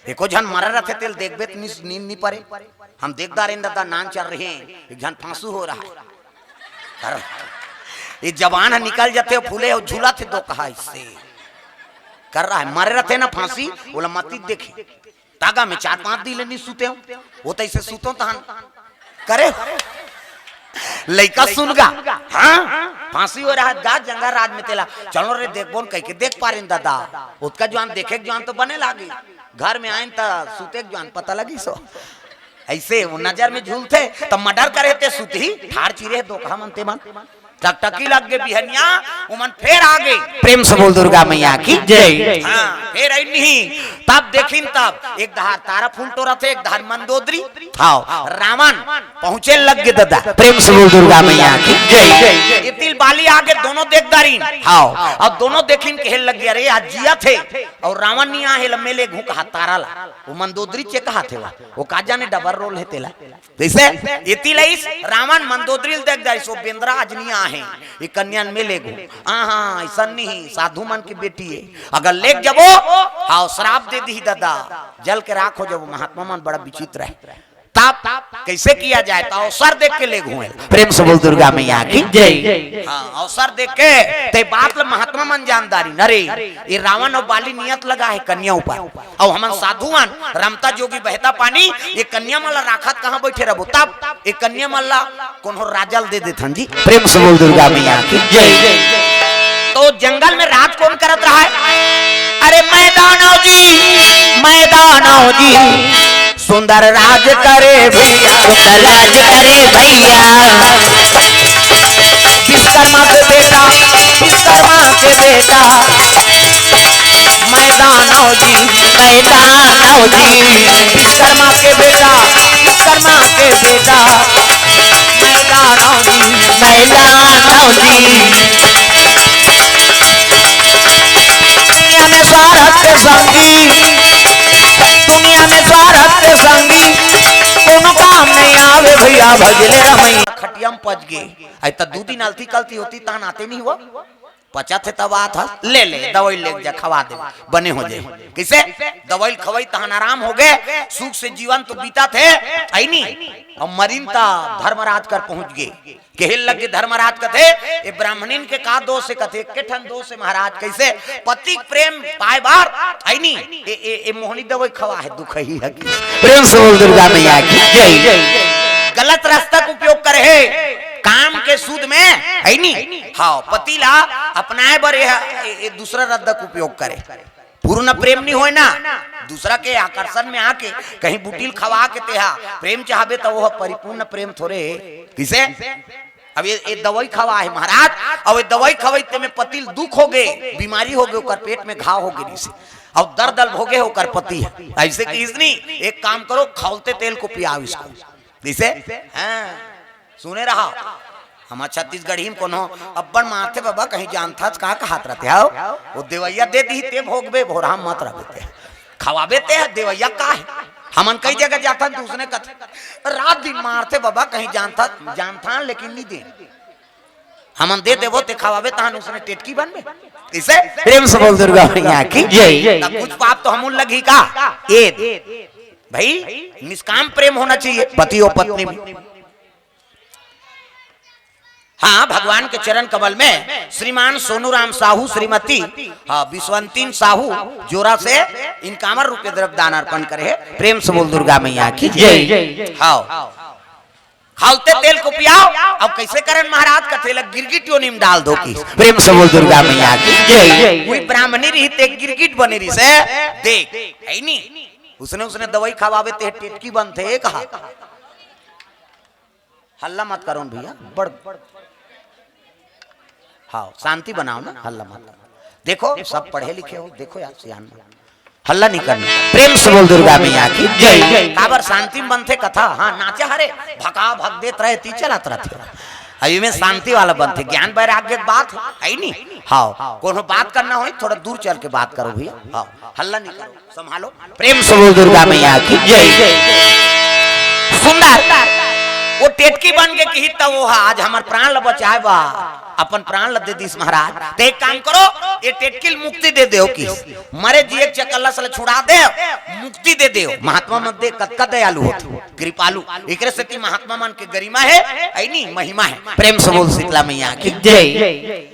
एको झन मरे रथे तेल देखबे त नि-, नींद नि परे। हम देखदा रेन दादा, नान चल रहे हैं, एक झन फांसू हो रहा है। कर, ये जवान है, निकल जाते हो फूले हो, झूला थे दो कहा इससे। कर रहा है, मरे रथे ना फांसी, बोला मती देखी। तागा में चार पांच दिन ले नहीं सूते हो, वो तो ऐसे सूतो तहन करे। लइका सुन गा, हाँ, फांसी हो रहा है, गा जंगल राज में तेला, चलो रे देखबो न, कह के देख पारिन दादा, ओतका जवान देखे के जवान तो बने लागी, घर में आइन त सूते के जवान पता लगी सो। ऐसे वो नजर में झूलथे, त मर्डर करे ते सुतही, ठार चिरे दो कहा मनते मन। टकटकी लग गे बिहनिया, उमन फेर आ गे। प्रेम से बोल दुर्गा मैया की जय। हाँ, फेर आई नहीं, तब देखिन तब एक धार तारा फूल टोरत हे, एक धार मंदोदरी। हाँ, रावण पहुंचे लग गे दादा। प्रेम से बोल दुर्गा मैया की जय। इतिल बाली आगे दोनों देख दारिन। हाँ, अब दोनों देखिन कहे लग गे, अरे आज जिया थे और रावण नहीं आहे, लम्मे ले घू कहा तारा ला। वो मंदोदरी चे कहा थे वा, वो का जाने डबल रोल है तेला। जैसे इतिल आइस रावण मंदोदरी ल देख दारिस, वो बेंदरा आज नहीं आहे, ये कन्या ल में ले घू। हाँ, हाँ, ऐसा नहीं, साधु मन की बेटी है, अगर लेके जबो, हाँ, श्राप दे दी दादा, जल के राख हो जबो। महात्मा मन बड़ा विचित्र है। तब कैसे किया जाए? तो अवसर देख के ले घूमे। प्रेम से बोल दुर्गा मैया की जय। हाँ, अवसर देख के ते बात ल महात्मा मन जानदारी। अरे, ये रावण और बाली नियत लगा है कन्या ऊपर, और हमन साधु मन रमता जोगी बहता पानी, ये कन्या मन ला राखत कहाँ बैठे रहबो? तब ये कन्या मन ला कोनो राजा ल दे देथन जी। प्रेम से बोल दुर्गा मैया की जय। तो जंगल में राज कौन करत रहा है? अरे मैदानव जी, मैदानव जी, सुंदर राज करे भैया, सुंदर राज करे भैया। विश्वकर्मा के बेटा, विश्वकर्मा के बेटा, मैदानव जी, मैदानव जी, विश्वकर्मा के बेटा, विश्वकर्मा के बेटा, मैदानव जी, मैदानव जी। दुनिया में स्वार्थ के संगी, दुनिया में स्वार्थ के संगी, कोनो काम नहीं आवे भैया, भजले रमैया। खटिया में पच गे, आई त दू दिन अलती कलती होती, तहन आते नहीं हुआ। पचत हे तब आत हस, ले ले, दवाई ले जा, खवा दे, बने हो जाए। कैसे? दवाई खवाई तहन आराम हो गए, सुख से जीवन तो बीतत हे, आई नी? अब मरिन त धर्मराज कर पहुंच गए। कहे लग गे धर्मराज कथे, "ए ब्राह्मणिन के का दोष हे?" कथे, "एके ठन दोष हे महाराज।" कैसे? पति के प्रेम पाए बार, आई नी? ए, ए, ए मोहनी दवाई खवा हे, दुख ही है कि। प्रेम से बोल दुर्गा मैया की जय। गलत रास्ता के उपयोग करे हे, काम के सूद में, है नी? हाँ, पति ला अपनाए बर ये, ये, ये दूसरा रद्दा के उपयोग करे। पूर्ण प्रेम नहीं होए ना, दूसरा के आकर्षण में आके कहीं बुटिल खवा के तेहा प्रेम चाहबे त वो परिपूर्ण प्रेम थोड़े हे। किसे? अब ये, ये दवाई खवा हे महाराज, अब ये दवाई खवाई ते में पति ल दुख हो गए, बीमारी हो गए, ओकर पेट में घाव हो गए, इसे अब दर्द दल भोगे ओकर पति हे। ऐसे कि इसनी एक काम करो, खौलते तेल को पियाओ इसको। जैसे, हाँ, सुने रहा, हम छत्तीसगढ़ी में कोनो अब्बड़ मारथे बाबा, कहीं जानथा त का कहात रहते हो? वो देवैया दे दी, ते भोगबे, भोरहा मत रहबे ते। खवाबे ते ह, देवैया का हे? हमन कई जगह जाथन त उसने कथे, "रात दिन मारथे बाबा, कहीं जानथा, जानथा, लेकिन नहीं दे।" हमन दे देबो ते खवाबे, तहन उसने टेटकी बनबे। इसे प्रेम से बोल दुर्गा मैया की जय। तब कुछ पाप तो हमन लगी का? ए भाई, निष्काम प्रेम होना चाहिए पति और पत्नी में। हाँ, भगवान के चरण कमल में श्रीमान सोनू राम साहू, श्रीमती, हाँ, विश्वंतीन साहू जोरा से इनकावर रुपये द्रव्य दान अर्पण करे हे। प्रेम से बोल दुर्गा मैया की जय। हाँ, खौलते तेल को पियाव। अब कइसे करन महाराज? कथे ला गिरगिट योनि म डाल दो कि। प्रेम से बोल दुर्गा मैया की जय। कोई ब्राह्मणी रहिस ते गिरगिट बने रहिस हे, देख, हे नी? उसने, उसने दवाई खवावे ते टेटकी बनथे, ए कहा। हल्ला मत करो भैया, बड़, हाँ, शांति बनाओ ना, हल्ला मत करो। देखो, सब पढ़े लिखे हो, देखो यार, सियान मन। हल्ला नहीं करना। प्रेम से बोल दुर्गा मैया की जय। काबर शांति म बनथे कथा? हाँ, नाचा हरे, भका भक देत रहे, ती चलत रहथे। अभी में शांति वाला बनथे, ज्ञान वैराग्य के बात हे, हे नी? हाँ, कोनो बात करना होही, थोड़ा दूर चल के बात करो भैया। हाँ, हल्ला नहीं करो, संभालो। प्रेम से बोल दुर्गा मैया की जय। सुंदर, वो टेटकी बन के किहिस त वो हा, आज हमर प्राण ल बचाए बा, अपन प्राण ल दे दिस महाराज। ते एक काम करो, ये टेटकी ल मुक्ति दे देव कि, मरे जिए के चकल्लस ल छुड़ा देव, मुक्ति दे देव। महात्मा मन दे कतका दयालु होथे, कृपालु। एकरे सेती महात्मा मन के गरिमा हे, हे नी, महिमा हे। प्रेम से बोल शीतला मैया की जय।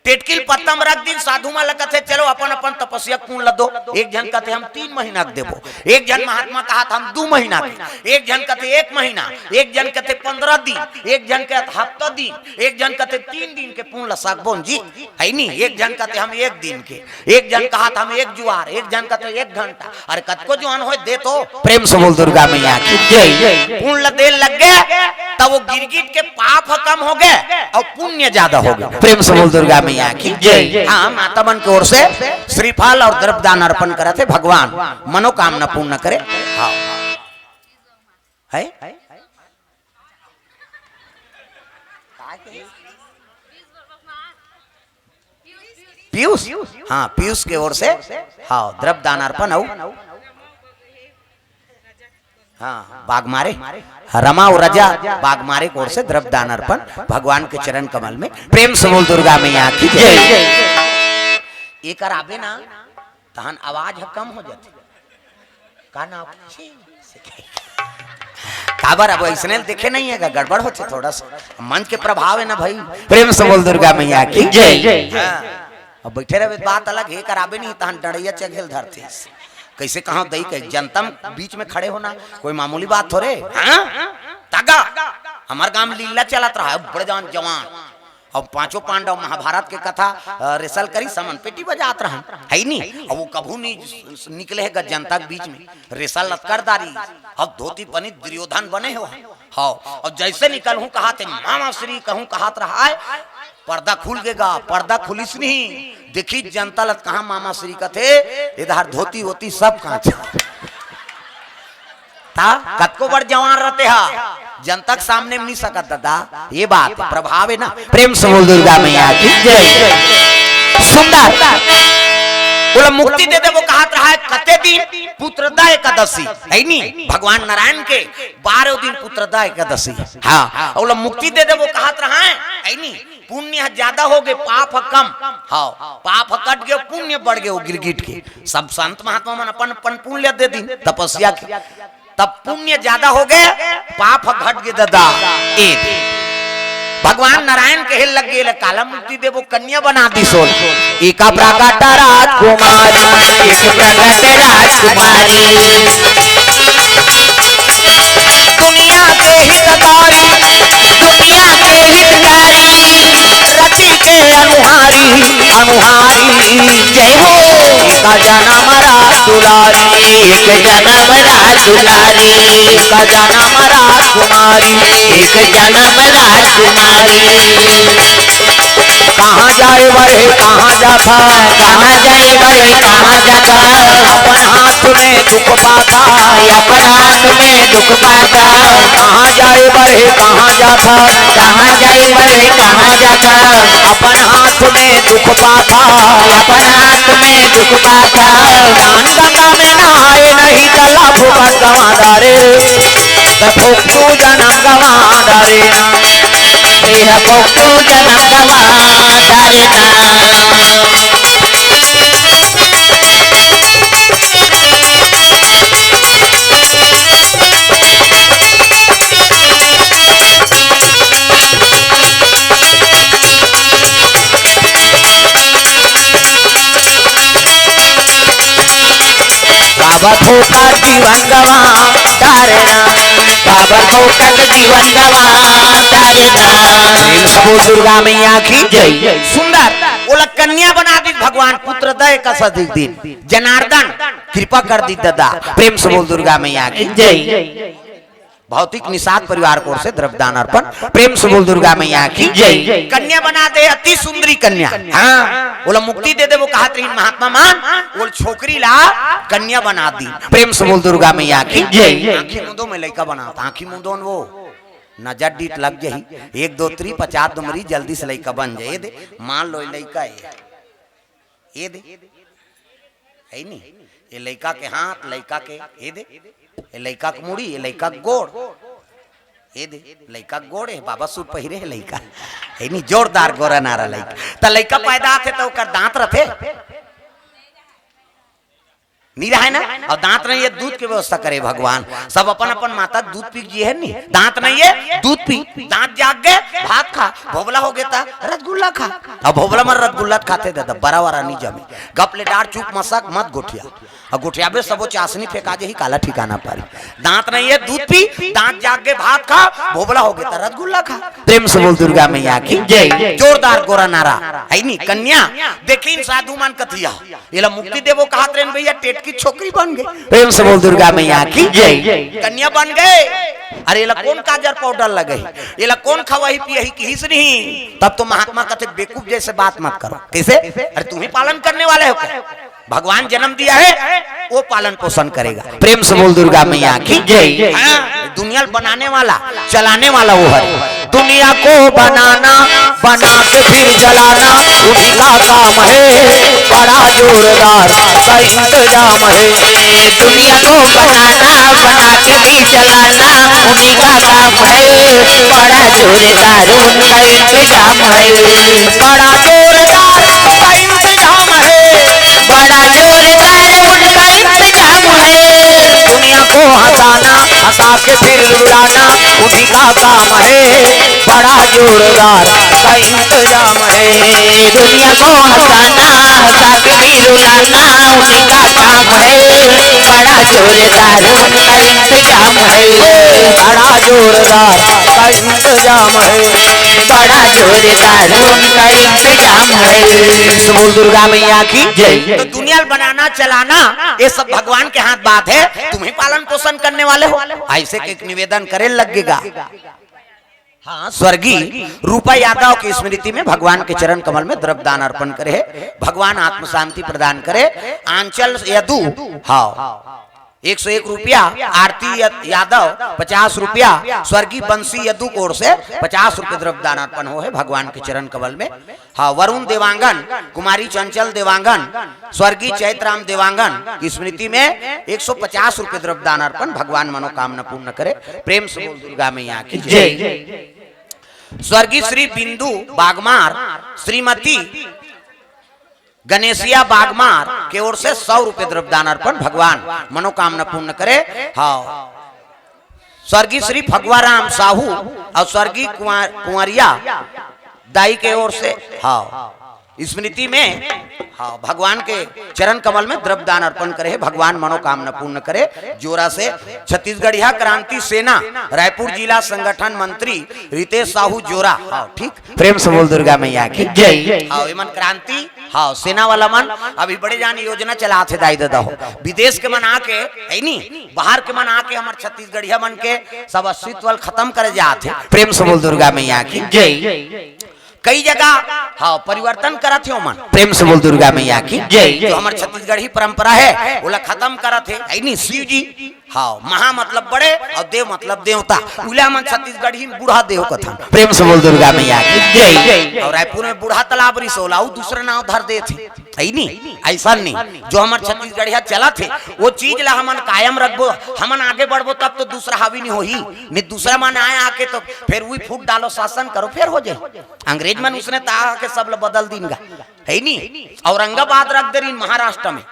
टेटकी ल पत्ता म रख दिन, साधु मन ल कथे, "चलो अपन अपन तपस्या के पुण्य ल दो।" एक झन कथे, "हम तीन महीना के देबो।" एक झन महात्मा कहत, "हम दू महीना के।" एक झन कथे, "एक महीना।" एक झन कथे, "पंद्रह दिन।" एक झन कथे, "हफ्ता दिन।" एक झन कथे, "तीन दिन के पुण्य ल सकबो जी।" हे नी? एक झन कथे, "हम एक दिन के।" एक झन कहत, "हम एक जुआर।" एक झन कथे, "एक घंटा।" अरे कतको जुआर होय दे तो। प्रेम से बोल दुर्गा मैया की जय। पुण्य ल दे लग गे, त वो गिरगिट के पाप ह कम हो गे अउ पुण्य ज्यादा हो गे। प्रेम से बोल दुर्गा मैया की जय। हाँ, माता मन के ओर से श्रीफल अउ द्रव्य दान अर्पण करत हे भगवान, मनोकामना पूर्ण करे। हाँ, हे? पीयूष, हाँ, पीयूष के ओर से, हाँ, द्रव्य दान अर्पण अउ, हाँ, बागमारे, रमा अउ रजा बागमारे के ओर से द्रव्य दान अर्पण भगवान के चरण कमल में। प्रेम से बोल दुर्गा मैया की जय। एकर आबे ना, तहन आवाज ह कम हो जाथे। का नाम? काबर अब अइसने देखे नहीं हे का, गड़बड़ होथे थोड़ा सा। मंच के प्रभाव हे ना भाई। प्रेम से बोल दुर्गा मैया की जय। हाँ। अब बैठे रहबे त बात अलग हे, एकर आबे नहीं, तहन डंडइया चघेल धरथे। कइसे कहा दई के जनता म बीच में खड़े होना कोई मामूली बात थोरे। हाँ? तागा, हमर गांव म लीला चलत रहा, बड़े जान जवान। अब पांचों पांडव महाभारत के कथा, अ, रिहर्सल करिस हमन, पेटी बजात रहन, हे नी? अब वो कभू नहीं निकले हे जनता के बीच में, रिहर्सल ल कर डारिस। अब धोती पहिनिस दुर्योधन बने हो। हाँ, अब जइसे निकलहूं कहत हे, "मामा श्री" कहूं कहत रहा हे, पर्दा खुल गे गा, पर्दा खुलिस नहीं, देखिस जनता ल त कहा मामा श्री कथे, एदे धोती वोती सब कांच। त कतको बड़ जवान रहिथे हा, जनता के सामने म नहीं सकत दादा। ये बात प्रभाव हे ना। प्रेम से बोल दुर्गा मैया की जय। सुंदर, ओला मुक्ति दे देबो कहत रहा हे, कते दिन? पुत्रदा एकादशी, हे नी? भगवान नारायण के बारह दिन पुत्रदा एकादशी। हाँ, ओला मुक्ति दे देबो कहत रहा हे, हे नी? पुण्य ह ज्यादा हो गे, पाप ह कम। हाँ, पाप ह कट गे, पुण्य बढ़ गे, वो गिरगिट के। सब संत महात्मा मन अपन अपन पुण्य दे दिन तपस्या के, तब पुण्य ज्यादा हो गे, पाप ह घट गे दादा। ए दे। भगवान नारायण कहे लग गे, "ले काला मुक्ति देबो, कन्या बना दिस ओला।" एका प्रकट राजकुमारी, एक प्रकट राजकुमारी। दुनिया के हितकारी, दुनिया के हितकारी, रति के अनुहारी, अनुहारी। जय हो। एक जनम रास दुलारी, एक जनम रास दुलारी, एक जनम राजकुमारी, एक जनम राजकुमारी। कहाँ जाए बर हे, कहाँ जाथा? कहाँ जाए बर हे, कहाँ जाथा? अपन हाथ में दुख पाथा, अपन हाथ में दुख पाथा। कहाँ जाए बर हे, कहाँ जाथा? कहाँ जाए बर हे, कहाँ जाथा? अपन हाथ में दुख पाथा, अपन हाथ में दुख पाथा। ज्ञान गंगा में नहाए नहीं, चला भूखा गंवा डारे। त भोग तू जनम गंवा डारे ना, एह भोग तू जनम गंवा डारे ना। काबर फोकट जीवन गंवा डारे ना, काबर फोकट जीवन गंवा प्रेम से बोल दुर्गा मैया की जय। सुंदर, ओला कन्या बना दी भगवान, पुत्र दे का सदी दिन। जनार्दन, कृपा कर दी दादा। प्रेम से बोल दुर्गा मैया की जय। भौतिक निषाद परिवार की ओर से द्रव्य दान अर्पण। प्रेम से बोल दुर्गा मैया की जय। कन्या बना दे, अति सुंदरी कन्या। हाँ, ओला मुक्ति दे दे, वो कहत रही महात्मा मन, वो छोकरी ला कन्या बना दी। प्रेम से बोल दुर्गा मैया की जय। आँखी मुंदो में लइका बनाता, आँखी मुंदो न वो नजर डीठ लग जाही। एक दो त्री पचास दुमरी जल्दी से लइका बन जाए। ये दे, मान लो ये लइका है, ये दे, है नी, ये लइका के हाथ, लइका के, ये दे, ये लइका के मुड़ी, ये लइका के गोड़, ये दे, लइका के गोड़ है, बाबा सूट पहिरे है लइका, है नी, जोरदार गोरा नारा लइका। त लइका पैदा आथे त ओकर दांत रथे, नी रहे ना? और दांत नहीं है, दूध की व्यवस्था करे भगवान। सब अपन अपन माता दूध पी जिए है नी, दांत नहीं है, दूध पी। दांत जाग गए, भात खा। भोबला हो गया था, रसगुल्ला खा। अब भोबला मन रसगुल्ला खाथे दादा, बरा वरा नहीं जमे। गप ले डार, चुप मसक मत गोठिया। अब गोठियाबे सबो चासनी फेंका जाही, काला ठिकाना पारी। दांत नहीं है, दूध पी। दांत जाग गए, भात खा। भोबला हो गया था, रसगुल्ला खा। प्रेम से बोल दुर्गा मैया की जय। जोरदार गोरा नारा है नी। कन्या देखिन साधु मन कथिया, एला मुक्ति देबो कहत रहेन भैया, टेटकी छोकरी बन गई। प्रेम से बोल दुर्गा मैया की जय। कन्या बन गए। अरे एला कौन काजर पाउडर लगे, एला कौन खवाही पियाही किहिस नहीं। तब तो महात्मा कथे, बेवकूफ जैसे बात मत करो। कैसे? अरे तुम ही पालन करने वाले हो क्या? भगवान जन्म दिया है, वो पालन पोषण करेगा। प्रेम से बोल दुर्गा मैया की जय। हाँ, दुनिया बनाने वाला, चलाने वाला वो है। दुनिया को बनाना, बना के फिर जलाना, उन्हीं का काम है। बड़ा जोरदार का इंतजाम है। दुनिया को बनाना, बना के भी चलाना, उन्हीं का काम है। बड़ा जोरदार उनका इंतजाम है। बड़ा जोरदार का इंतजाम है। बड़ा जोरदार उनका इंतजाम है। दुनिया को हंसाना, हंसा के फिर रुलाना, उन्हीं का काम है। बड़ा जोरदार का इंतजाम है। दुनिया को हंसाना, हंसा के भी रुलाना, उन्हीं का काम है। बड़ा जोरदार उनका इंतजाम है। बड़ा जोरदार का इंतजाम है। बड़ा जोरदार उनका इंतजाम है। बोल दुर्गा मैया की जय। तो दुनिया बनाना, चलाना, ये सब भगवान के हाथ बात है, तुम ही पालन पोषण करने वाले हो। ऐसे के एक निवेदन करे लगेगा। हाँ, स्वर्गीय रूपा यादव की स्मृति में भगवान के चरण कमल में द्रव्य दान अर्पण करे है। भगवान आत्म शांति प्रदान करे। आंचल यदु, हाँ, एक सौ एक रुपया, आरती य-, यादव पचास रुपया, स्वर्गीय बंसी यदु की ओर से पचास रुपये द्रव्य दान अर्पण हो है भगवान के चरण कमल में। हाँ, वरुण देवांगन, कुमारी चंचल देवांगन, स्वर्गीय चैतराम देवांगन की स्मृति में एक सौ पचास रुपये द्रव्य दान अर्पण, भगवान मनोकामना पूर्ण करे। प्रेम से बोल दुर्गा मैया की जय। स्वर्गीय श्री बिंदु बागमार, श्रीमती गणेशिया बागमार के ओर से सौ रुपये द्रव्य दान अर्पण, भगवान मनोकामना पूर्ण करे। हाँ, स्वर्गीय श्री फगुआराम साहू और स्वर्गीय कुंवर-, कुंवरिया दाई के ओर से, हाँ, स्मृति में, हाँ, भगवान के चरण कमल में द्रव्य दान अर्पण करे है, भगवान मनोकामना पूर्ण करे। जोरा से छत्तीसगढ़िया क्रांति सेना रायपुर जिला संगठन मंत्री रितेश साहू जोरा, हाँ, ठीक, प्रेम से बोल दुर्गा मैया की जय। हाँ, एमन क्रांति, हाँ, सेना वाला मन अभी बड़े जान योजना चलात हे दाई ददा हो। विदेश के मन आके, है नी, बाहर के मन आके हमर छत्तीसगढ़िया मन के सब अस्तित्व ल खत्म करे जात हे। प्रेम से बोल दुर्गा मैया की जय। कई जगह, हाँ, परिवर्तन करत हे ओमन। प्रेम से बोल दुर्गा मैया की जय। जो हमर छत्तीसगढ़ी परंपरा है, ओला खत्म करत हे, है नी, शिव जी। हाँ, महा मतलब बड़े और देव मतलब देवता। उला मन छत्तीसगढ़ी में बूढ़ा देव कथन। प्रेम से बोल दुर्गा मैया की जय। और रायपुर में बूढ़ा तालाब रिसोला, उ दूसरा नाव धर देथे, है नी? ऐसा नहीं, जो हमर छत्तीसगढ़िया चलत हे, वो चीज ला हमन कायम रखबो, हमन आगे बढ़बो, तब तो दूसरा हावी नहीं होही, नहीं दूसरा मन आए आके तो फिर वही फूट डालो, शासन करो, फिर हो जाए। अंग्रेज मन उसने ता आके सब ला बदल दीन गा, है नी? औरंगाबाद रख दे रही महाराष्ट्र में,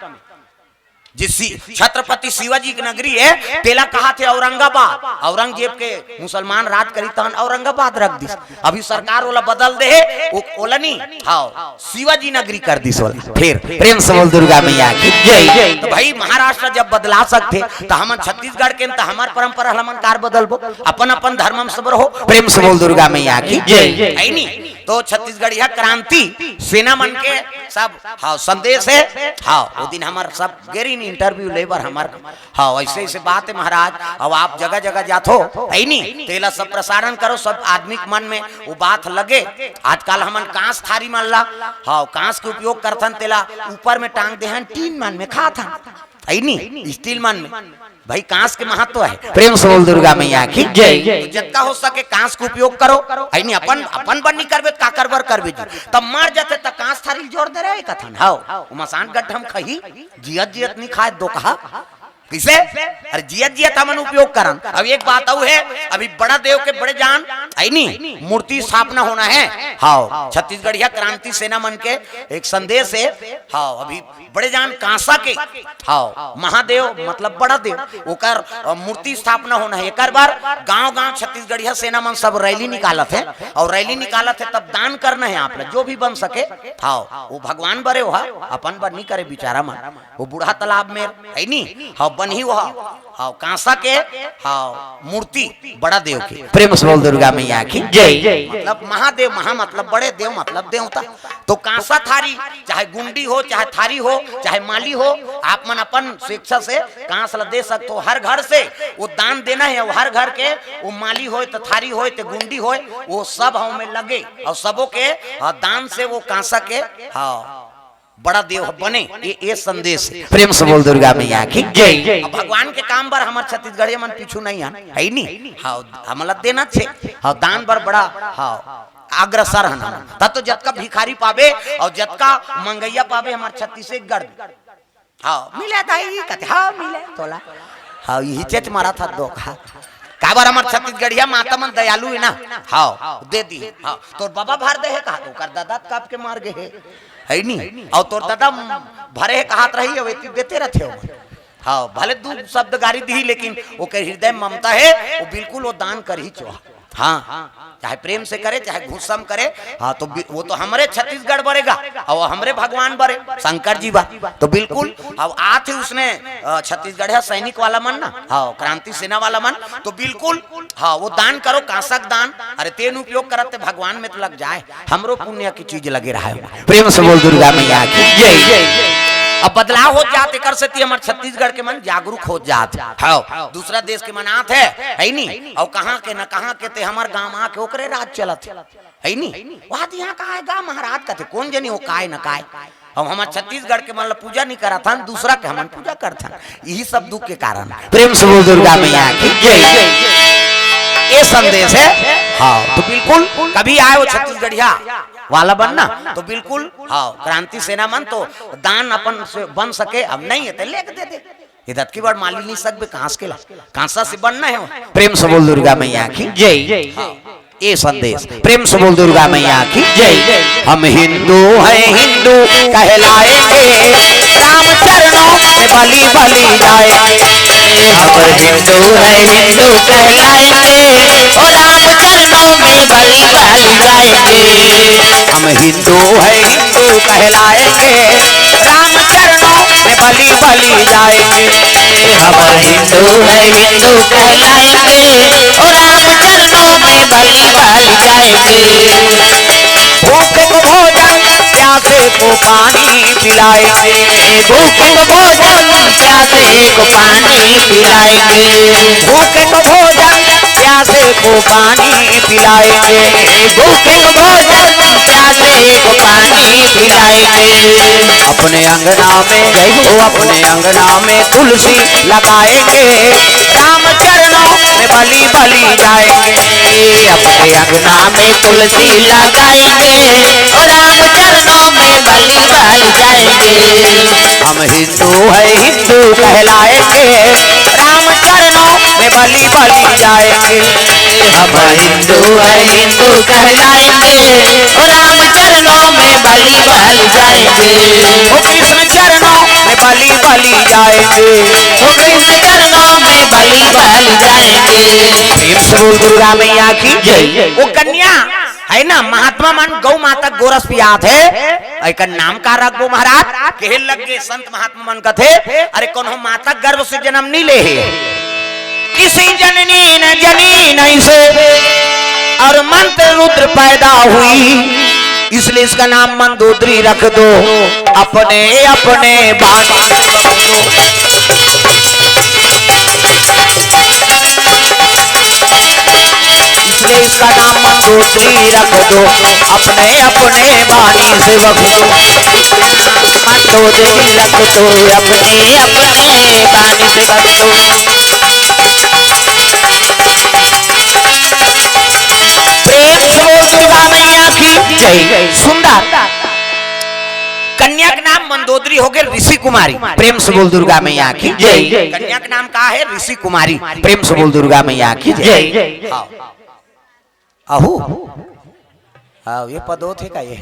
जे सी-, छत्रपति शिवाजी के नगरी हे, तेला कहाथे औरंगाबाद। औरंगजेब के मुसलमान राज करी तहन औरंगाबाद रख दिस। अभी सरकार ओला बदल दे हे, ओ-, ओला नी, हाँ, शिवाजी नगरी कर दिस ओला। फिर प्रेम से बोल दुर्गा मैया की जय। तो भाई, महाराष्ट्र जब बदला सकथे, तो हमन छत्तीसगढ़ के, तो हमर परंपरा हमन कार बदलबो? अपन अपन धर्म में सब रहो। प्रेम से बोल दुर्गा मैया की जय। है नी? तो छत्तीसगढ़िया क्रांति सेना मन के सब, हाँ, संदेश हे। हाँ, वो दिन हमर सब गेरी नी interview ले बर हमर, हाँ, ऐसे ऐसे बात हे महाराज। अब आप जगह जगह जाथो, है नी? तेला सब प्रसारण करो, सब आदमी के मन में वो बात लगे। आजकल हमन कांस थारी मन ला, हाँ, कांस के उपयोग करथन, तेला ऊपर में टांग देहन, टीन मन में खाथन, है नी? स्टील मन में। भाई, कांस के महत्व हे। प्रेम से बोल दुर्गा मैया की जय। तो जतका हो सके कांस के उपयोग करो, है नी? अपन, अपन बर नी करबे, त काकर बर करबे जी? तब मर जाथे त कांस थारी जोर दे रहे कथन, हाँ, वो मसान गड्ढा में खही, जियत जियत नी खाए दो कहा। किसे? अरे, जियत जियत हमन उपयोग करन। अब एक बात अउ हे, अभी बड़ा देव के बड़े जान, है नी, मूर्ति स्थापना होना हे। हाँ, छत्तीसगढ़िया क्रांति सेना मन के एक संदेश हे। हाँ, अभी बड़े जान कांसा के, हाँ, महादेव मतलब बड़ा देव, ओकर, अ, मूर्ति स्थापना होना हे। एकर बर गांव गांव छत्तीसगढ़िया सेना मन सब रैली निकालत हे, अउ रैली निकालत हे तब दान करना हे आप ला, जो भी बन सके। हाँ, वो भगवान बरे हो, अपन बर नी करे बिचारा मन। वो बूढ़ा तालाब में, है नी? हाँ, बनही वो, हाँ, कांसा के, हाँ, मूर्ति बड़ा देव के। प्रेम से बोल दुर्गा मैया की जय। मतलब महादेव, महा मतलब बड़े, देव मतलब देवता। तो कांसा थारी, चाहे गुंडी हो, चाहे थारी हो, चाहे माली हो, आप मन अपन स्वेच्छा से कांस ला दे सकते हो। हर घर से वो दान देना हे, वो हर घर के वो माली होय, तो थारी होय, तो गुंडी होय, वो सब हव में लगे अउ सबो के, हाँ, दान से वो कांसा के, हाँ, बड़ा देव ह बने, ये, ये संदेश हे। प्रेम से बोल दुर्गा मैया की जय। अब भगवान के काम बर हमर छत्तीसगढ़िया मन पीछू नहीं हन, है नी? हाँ, हमला देना छे। हाँ, दान बर बड़ा, हाँ, अग्रसर हन हमन। तब तो जतका भिखारी पाबे अउ जतका मंगैया पाबे हमर छत्तीसगढ़ में। हाँ, मिले दाई, कथे, हाँ, मिले तोला। हाँ, यही चेच मारा था दो खा। काबर हमर छत्तीसगढ़िया माता मन दयालु हे ना। हाँ, दे दी। हाँ, तोर बाबा भर दे हे कहा, ओकर दादा कब के मर गए हे, है नी? अउ तोर दादा भरे हे कहत रही, अब एती देते रहथे हो। हाँ, भले दू शब्द गारी दी, लेकिन ओकर हृदय में ममता हे, वो बिल्कुल वो दान करही चोहा। हाँ, चाहे प्रेम से करे, चाहे गुस्सा में करे। हाँ, तो बि-, वो तो हमरे छत्तीसगढ़ बरेगा, अउ हमरे भगवान बरे, शंकर जी बा। तो बिल्कुल, अब आथे उसने, अ, छत्तीसगढ़िया सैनिक वाला मन ना, हाँ, क्रांति सेना वाला मन, तो बिल्कुल, हाँ, वो दान करो, कांसा के दान। अरे, तेन उपयोग करत ते भगवान में तो लग जाए, हमरो पुण्य की चीज लगे रहा हे। प्रेम से बोल दुर्गा मैया की जय। अब बदलाव हो जात, एकर सेती हमर छत्तीसगढ़ के मन जागरूक हो जात। हाँ, दूसरा देश के मन आत हे, है नी? अउ कहाँ के न कहाँ के ते हमर गांव आके ओकरे राज चलत हे, है नी? वहाँ तो यहाँ कहाँ हे गा महाराज कथे, कौन जनी हो काय न काय। हम हमर छत्तीसगढ़ के मन ला पूजा नहीं करत हन, दूसरा के हमन पूजा करत हन। यही सब दुख के कारण। प्रेम से बोल दुर्गा मैया की जय। ये संदेश हे। हाँ, तो बिल्कुल कभी आए वो छत्तीसगढ़िया वाला बनना, तो बिल्कुल, हाँ, क्रांति सेना मन तो दान अपन से बन सके, अब नहीं हे तो लेके दे दे। ये दतकी बड़ माली नहीं सकबे, कांस के ला, कांसा से बनना हे वो। प्रेम से बोल दुर्गा मैया की जय। हाँ, ये संदेश। प्रेम से बोल दुर्गा मैया की जय। हम हिंदू हैं, हिंदू कहलाएंगे, राम चरणों में बलि बलि जाएंगे। हम हिंदू हैं, हिंदू कहलाएंगे, ओ राम चरणों में बलि बलि जाएंगे। हम हिंदू हैं, हिंदू कहलाएंगे, राम चरणों में बलि बलि जाएंगे। हम हिंदू हैं, हिंदू कहलाएंगे, ओ राम चरणों में बलि बलि जाएंगे। भूखे को भोजन, प्यासे को पानी पिलाएंगे। भूखे को भोजन, प्यासे को पानी पिलाएंगे। भूखे को भोजन, प्यासे को पानी पिलाएंगे। भूखे को भोजन, प्यासे को पानी पिलाएंगे। अपने अंगना में, ओ अपने अंगना में तुलसी लगाएंगे, राम चरणों में बलि बलि जाएंगे। अपने अंगना में तुलसी लगाएंगे, ओ राम चरणों में बलि बलि जाएंगे। हम हिंदू हैं, हिंदू कहलाएंगे, राम चरणों में बलि बलि जाएंगे। हम हिंदू हैं, हिंदू कहलाएंगे, ओ राम चरणों में बलि बलि जाएंगे। ओ कृष्ण चरणों बलि बलि जाएंगे। हो गई चरणों में बलि बलि जाएंगे। प्रेम से बोल दुर्गा मैया की जय। वो कन्या है ना, महात्मा मन गौ माता गोरस पियात हे, एकर नाम का रखबो महाराज? कहे लग गे संत महात्मा मन कथे, अरे कोनो माता गर्भ से जन्म नहीं ले हे, किसी जननी न जनी नहीं से, और मंत्र रुद्र पैदा हुई, इसलिए इसका नाम मंदोदरी रख दो। अपने अपने बाण, इसलिए इसका नाम मंदोदरी रख दो। अपने अपने बानी से बख्शो। मंदोदरी रख दो, अपने अपने बानी से बख्शो। प्रेम से बोल दुर्गा मैया की जय। सुंदर। कन्या के नाम मंदोदरी हो गए, ऋषि कुमारी। प्रेम से बोल दुर्गा मैया की जय। कन्या के नाम का है? ऋषि कुमारी। प्रेम से बोल दुर्गा मैया की जय। हाँ। अहू। हाँ, ये पदो थे का ये?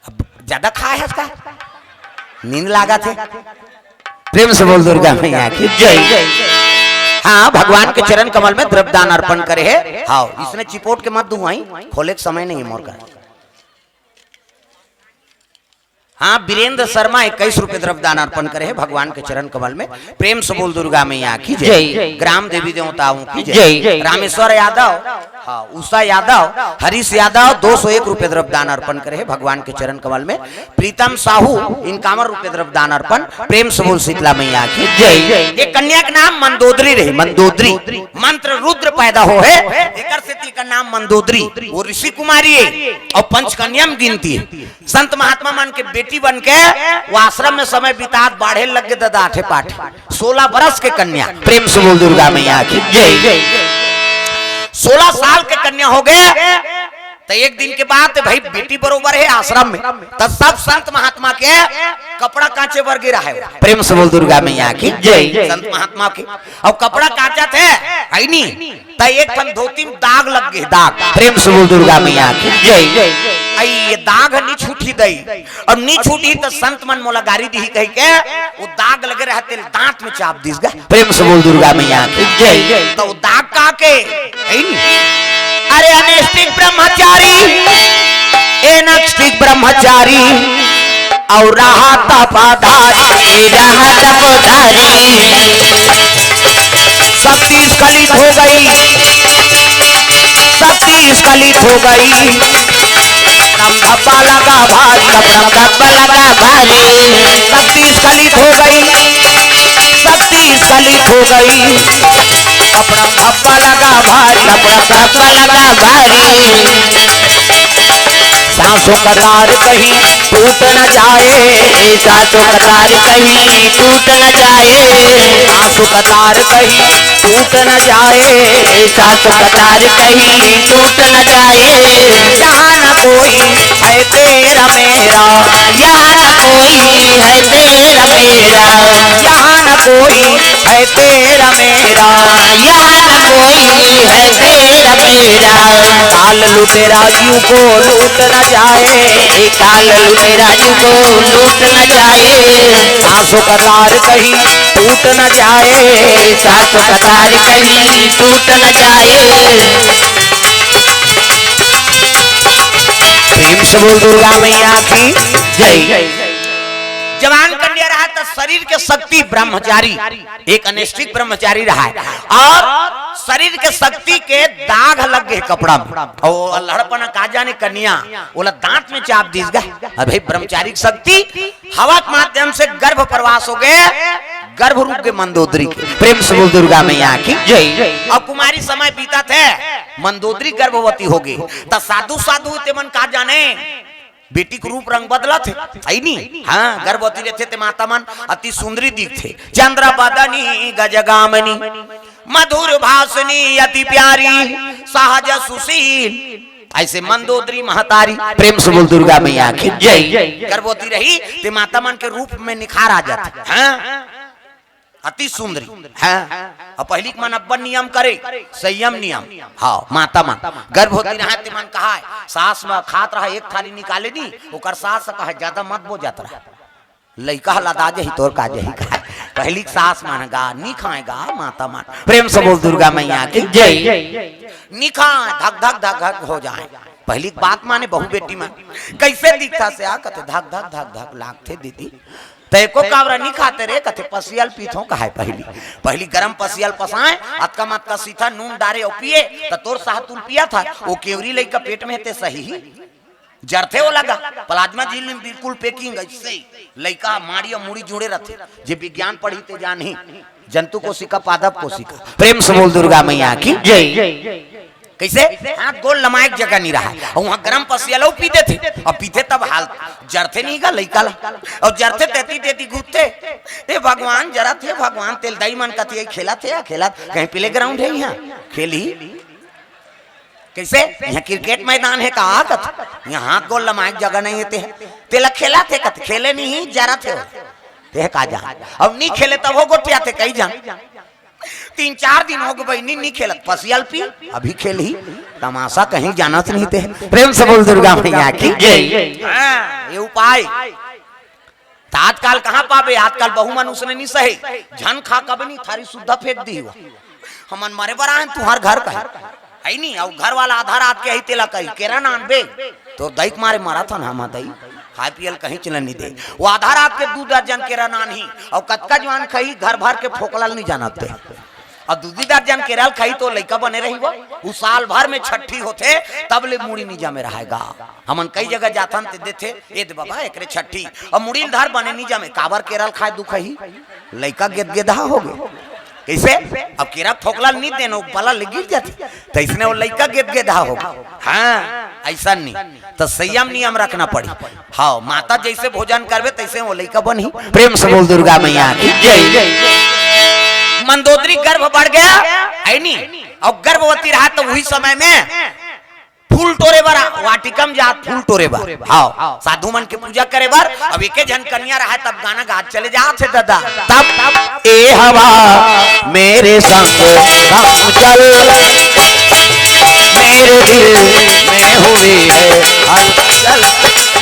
अब ज्यादा खाए है इसका? नींद लागा थे। प्रेम से बोल दुर्गा मैया की जय। हाँ, भगवान के चरण कमल में द्रव्य दान अर्पण करे है। हाँ, इसने चिपोट के मत दुआई, खोले के समय नहीं है मोर का। हाँ, वीरेंद्र शर्मा इक्कीस रुपए द्रव्य दान अर्पण करे है भगवान के चरण कमल में। प्रेम से बोल दुर्गा मैया की जय। जय। ग्राम देवी देवताओं की जय। जय। रामेश्वर यादव, हाँ, उषा यादव, हरीश यादव दो सौ एक रुपए द्रव्य दान अर्पण करे है भगवान के चरण कमल में। प्रीतम साहू इक्यावन रुपए द्रव्य दान अर्पण। प्रेम से बोल शीतला मैया की जय। ये कन्या के नाम मंदोदरी रही, मंदोदरी। मंत्र रुद्र पैदा हो है, एकर सेती एकर नाम मंदोदरी। वो ऋषि कुमारी है और पंचकन्या में गिनती है। संत महात्मा मन के बेटी बन के वो आश्रम में समय बितात, बाढ़े लग गए दादा आठे पाठ। सोलह बरस के कन्या। प्रेम से बोल दुर्गा मैया की जय। सोलह साल के कन्या हो गए, तो एक दिन के बाद भाई बेटी बरोबर है आश्रम में, तो सब संत महात्मा के कपड़ा कांचे बर गिरा है। प्रेम से बोल दुर्गा मैया की जय। संत महात्मा के अब कपड़ा कांचा थे, है नी, त एक ठन धोती में दाग लग गए, दाग। प्रेम से बोल दुर्गा मैया की जय। आई ये दाग नी छूटी दई, और नी छूटी त संत मन मोला गारी दिही कह के वो दाग लगे रहा तेल दांत में चाप दिस गा। प्रेम से बोल दुर्गा मैया की जय। तो वो दाग का के, है नी? अरे अनिष्टिक ब्रह्मचारी, एनस्टिक ब्रह्मचारी, और रहा तपधारी, रहा तपधारी। शक्ति स्खलित हो गई, शक्ति स्खलित हो गई। कपड़म धब्बा लगा भारी, कपड़म धब्बा लगा भारी। शक्ति स्खलित हो गई, शक्ति स्खलित हो गई। कपड़म धब्बा लगा भारी, कपड़म धब्बा लगा भारी। सांसों का तार कहीं टूट न जाए, सांसों का तार कहीं टूट न जाए। सांसों का तार कहीं टूट न जाए, सांसों का तार कहीं टूट न जाए। यहाँ न कोई है तेरा मेरा, यहाँ न कोई है तेरा मेरा, यहाँ न कोई है तेरा मेरा, यहाँ न कोई है तेरा मेरा। काल लुटेरा यूं को लूट न जाए, काल लुटेरा यूं को लूट न जाए। सांसों का तार कहीं टूट न जाए, सांसों का तार कहीं टूट न जाए। प्रेम से बोल दुर्गा मैया की जय। जवान कन्या रहा तो शरीर के शक्ति ब्रह्मचारी, एक अनिष्टिक ब्रह्मचारी रहा है, और शरीर के शक्ति के दाग लग गए कपड़ा में, और वो लड़पना का जाने कन्या, ओला दांत में चाप दीस गा। अरे भाई, ब्रह्मचारी की शक्ति हवा के माध्यम से गर्भ प्रवास हो गए, गर्भ रूप के मंदोदरी के। प्रेम से बोल दुर्गा मैया की जय। अब कुमारी समय बीता थे, मंदोदरी गर्भवती हो गई, त साधु साधु ते मन का जाने बेटी के रूप रंग बदलत हे, है नी? हाँ, गर्भवती रहथे ते माता मन अति सुंदरी दिखथे। चंद्र बदनी गजगामिनी, मधुर भाषिणी अति प्यारी, सहज सुशील। ऐसे मंदोदरी महतारी, प्रेम से बोल दुर्गा मैया की जय। गर्भवती रही ते माता मन के रूप में निखार आ जाथे। हाँ? अति सुंदरी। हाँ। अउ पहिली के मन अब्बड़ नियम करे, संयम नियम। हाँ, माता मन गर्भवती रहय ते मन कहय, सास म खात रहय एक थाली निकाले नी, ओकर सास कहय, "ज्यादा मत बो जात रह, लइका ह लदा जही, तोर का जही?" कहय। पहिली के सास मन गा नी खाय गा, माता मन। प्रेम से बोल दुर्गा मैया की जय। नी खाय, धक धक धक धक हो जाय। पहिली के बात माने बहू बेटी मन। "कइसे दिखथस?" कथे, "धक धक धक धक लागथे दीदी।" "त एको कावरा नी खाते रे?" कथे, "पसियल पीथों।" कहय, पहिली, पहिली गरम पसियल पसाय, अतका मत का सीथा नून डारे अउ पिए, त तोर साहतूल पियत हस, ओ केवरी लइका पेट में ते सही ही। जरथे ओ लगा, प्लाज्मा झिल्ली में बिल्कुल packing अइसे, लइका माड़ी अउ मुड़ी जुड़े रथे, जे विज्ञान पढ़ही ते जानही, जंतु कोशिका, पादप कोशिका। प्रेम से बोल दुर्गा मैया की जय। कइसे? हाथ गोड़ लमाय के जगह नी रहय। अउ उहाँ गरम पसियल अउ पी देथे। अउ पीथे तब हाल जरथे नी गा लइका ला। अउ जरथे तेती तेती घूमथे। "हे भगवान, जरत हे भगवान।" तेला दाई मन कथे, "खेलत हे या खेलत?" कहें playground हे इहाँ, खेलही। कइसे? इहाँ cricket मैदान हे का? कथे, "इहाँ हाथ गोड़ लमाय के जगह नइ हे ते।" तेला खेलत हे कथे, "खेले नी ही, जरत हे।" ते का जान। अउ नी खेले तभो गोठियाथे कई झन। तीन चार दिन होगे बहिनी, नी खेलत, पसियल पी, अभी खेलही, तमासा कहीं जानत नहीं ते। प्रेम से बोल दुर्गा मैया की जय। हाँ, ये उपाय। त आजकल कहाँ पाबे, आजकल बहू मन उसने नी सहे, झन खा कबे नी, थारी सुद्धा फेंक दिही। हमन मरे बर आएन तुँहर घर कहे, हइ नी, अउ घर वाला आधा रात के अही तेला कही, "केरा नान बे।" तोर दाई के मारे मरत हन हम दाई, खाय पियल कहीं चलन नी दे। ओ आधा रात के दू दर्जन केरा नानही, अउ कतका जुवान खही, घर भर के फोकला ल नी जानत ते। अउ दू दू दर्जन केरा ल खही त ओ लइका बने रही वो, उ साल भर में छट्ठी होथे, तब ले मुड़ी नी जमे रहय गा। हमन कई जगह जाथन ते देथे, "ए दे बबा, एकरे छट्ठी।" अउ मुड़ी ल धर बने नी जमे, काबर केरा ल खाय दुखही, लइका गेदगेदहा होगे। कइसे? अब केरा फोकला ल नी देन, ओ बला ले गिर जाथे, त अइसने ओ लइका गेदगेदहा होगे। हाँ, अइसन नी, त संयम नियम रखना पड़ही। हाँ, माता जइसे भोजन करबे, तइसे ओ लइका बनही। प्रेम से बोल दुर्गा मैया की जय। मंदोदरी गर्भ बढ़ गया, हइ नी? अउ गर्भवती रहय त उही समय में फूल टोरे बर, वाटिका म जात फूल टोरे बर। हाँ, साधु मन के पूजा करे बर। अब एके झन कनिया रहय, तब गाना गात चले जात हे ददा। तब, "ए हवा, मेरे संग संग चल, मेरे दिल में हुई है हलचल।"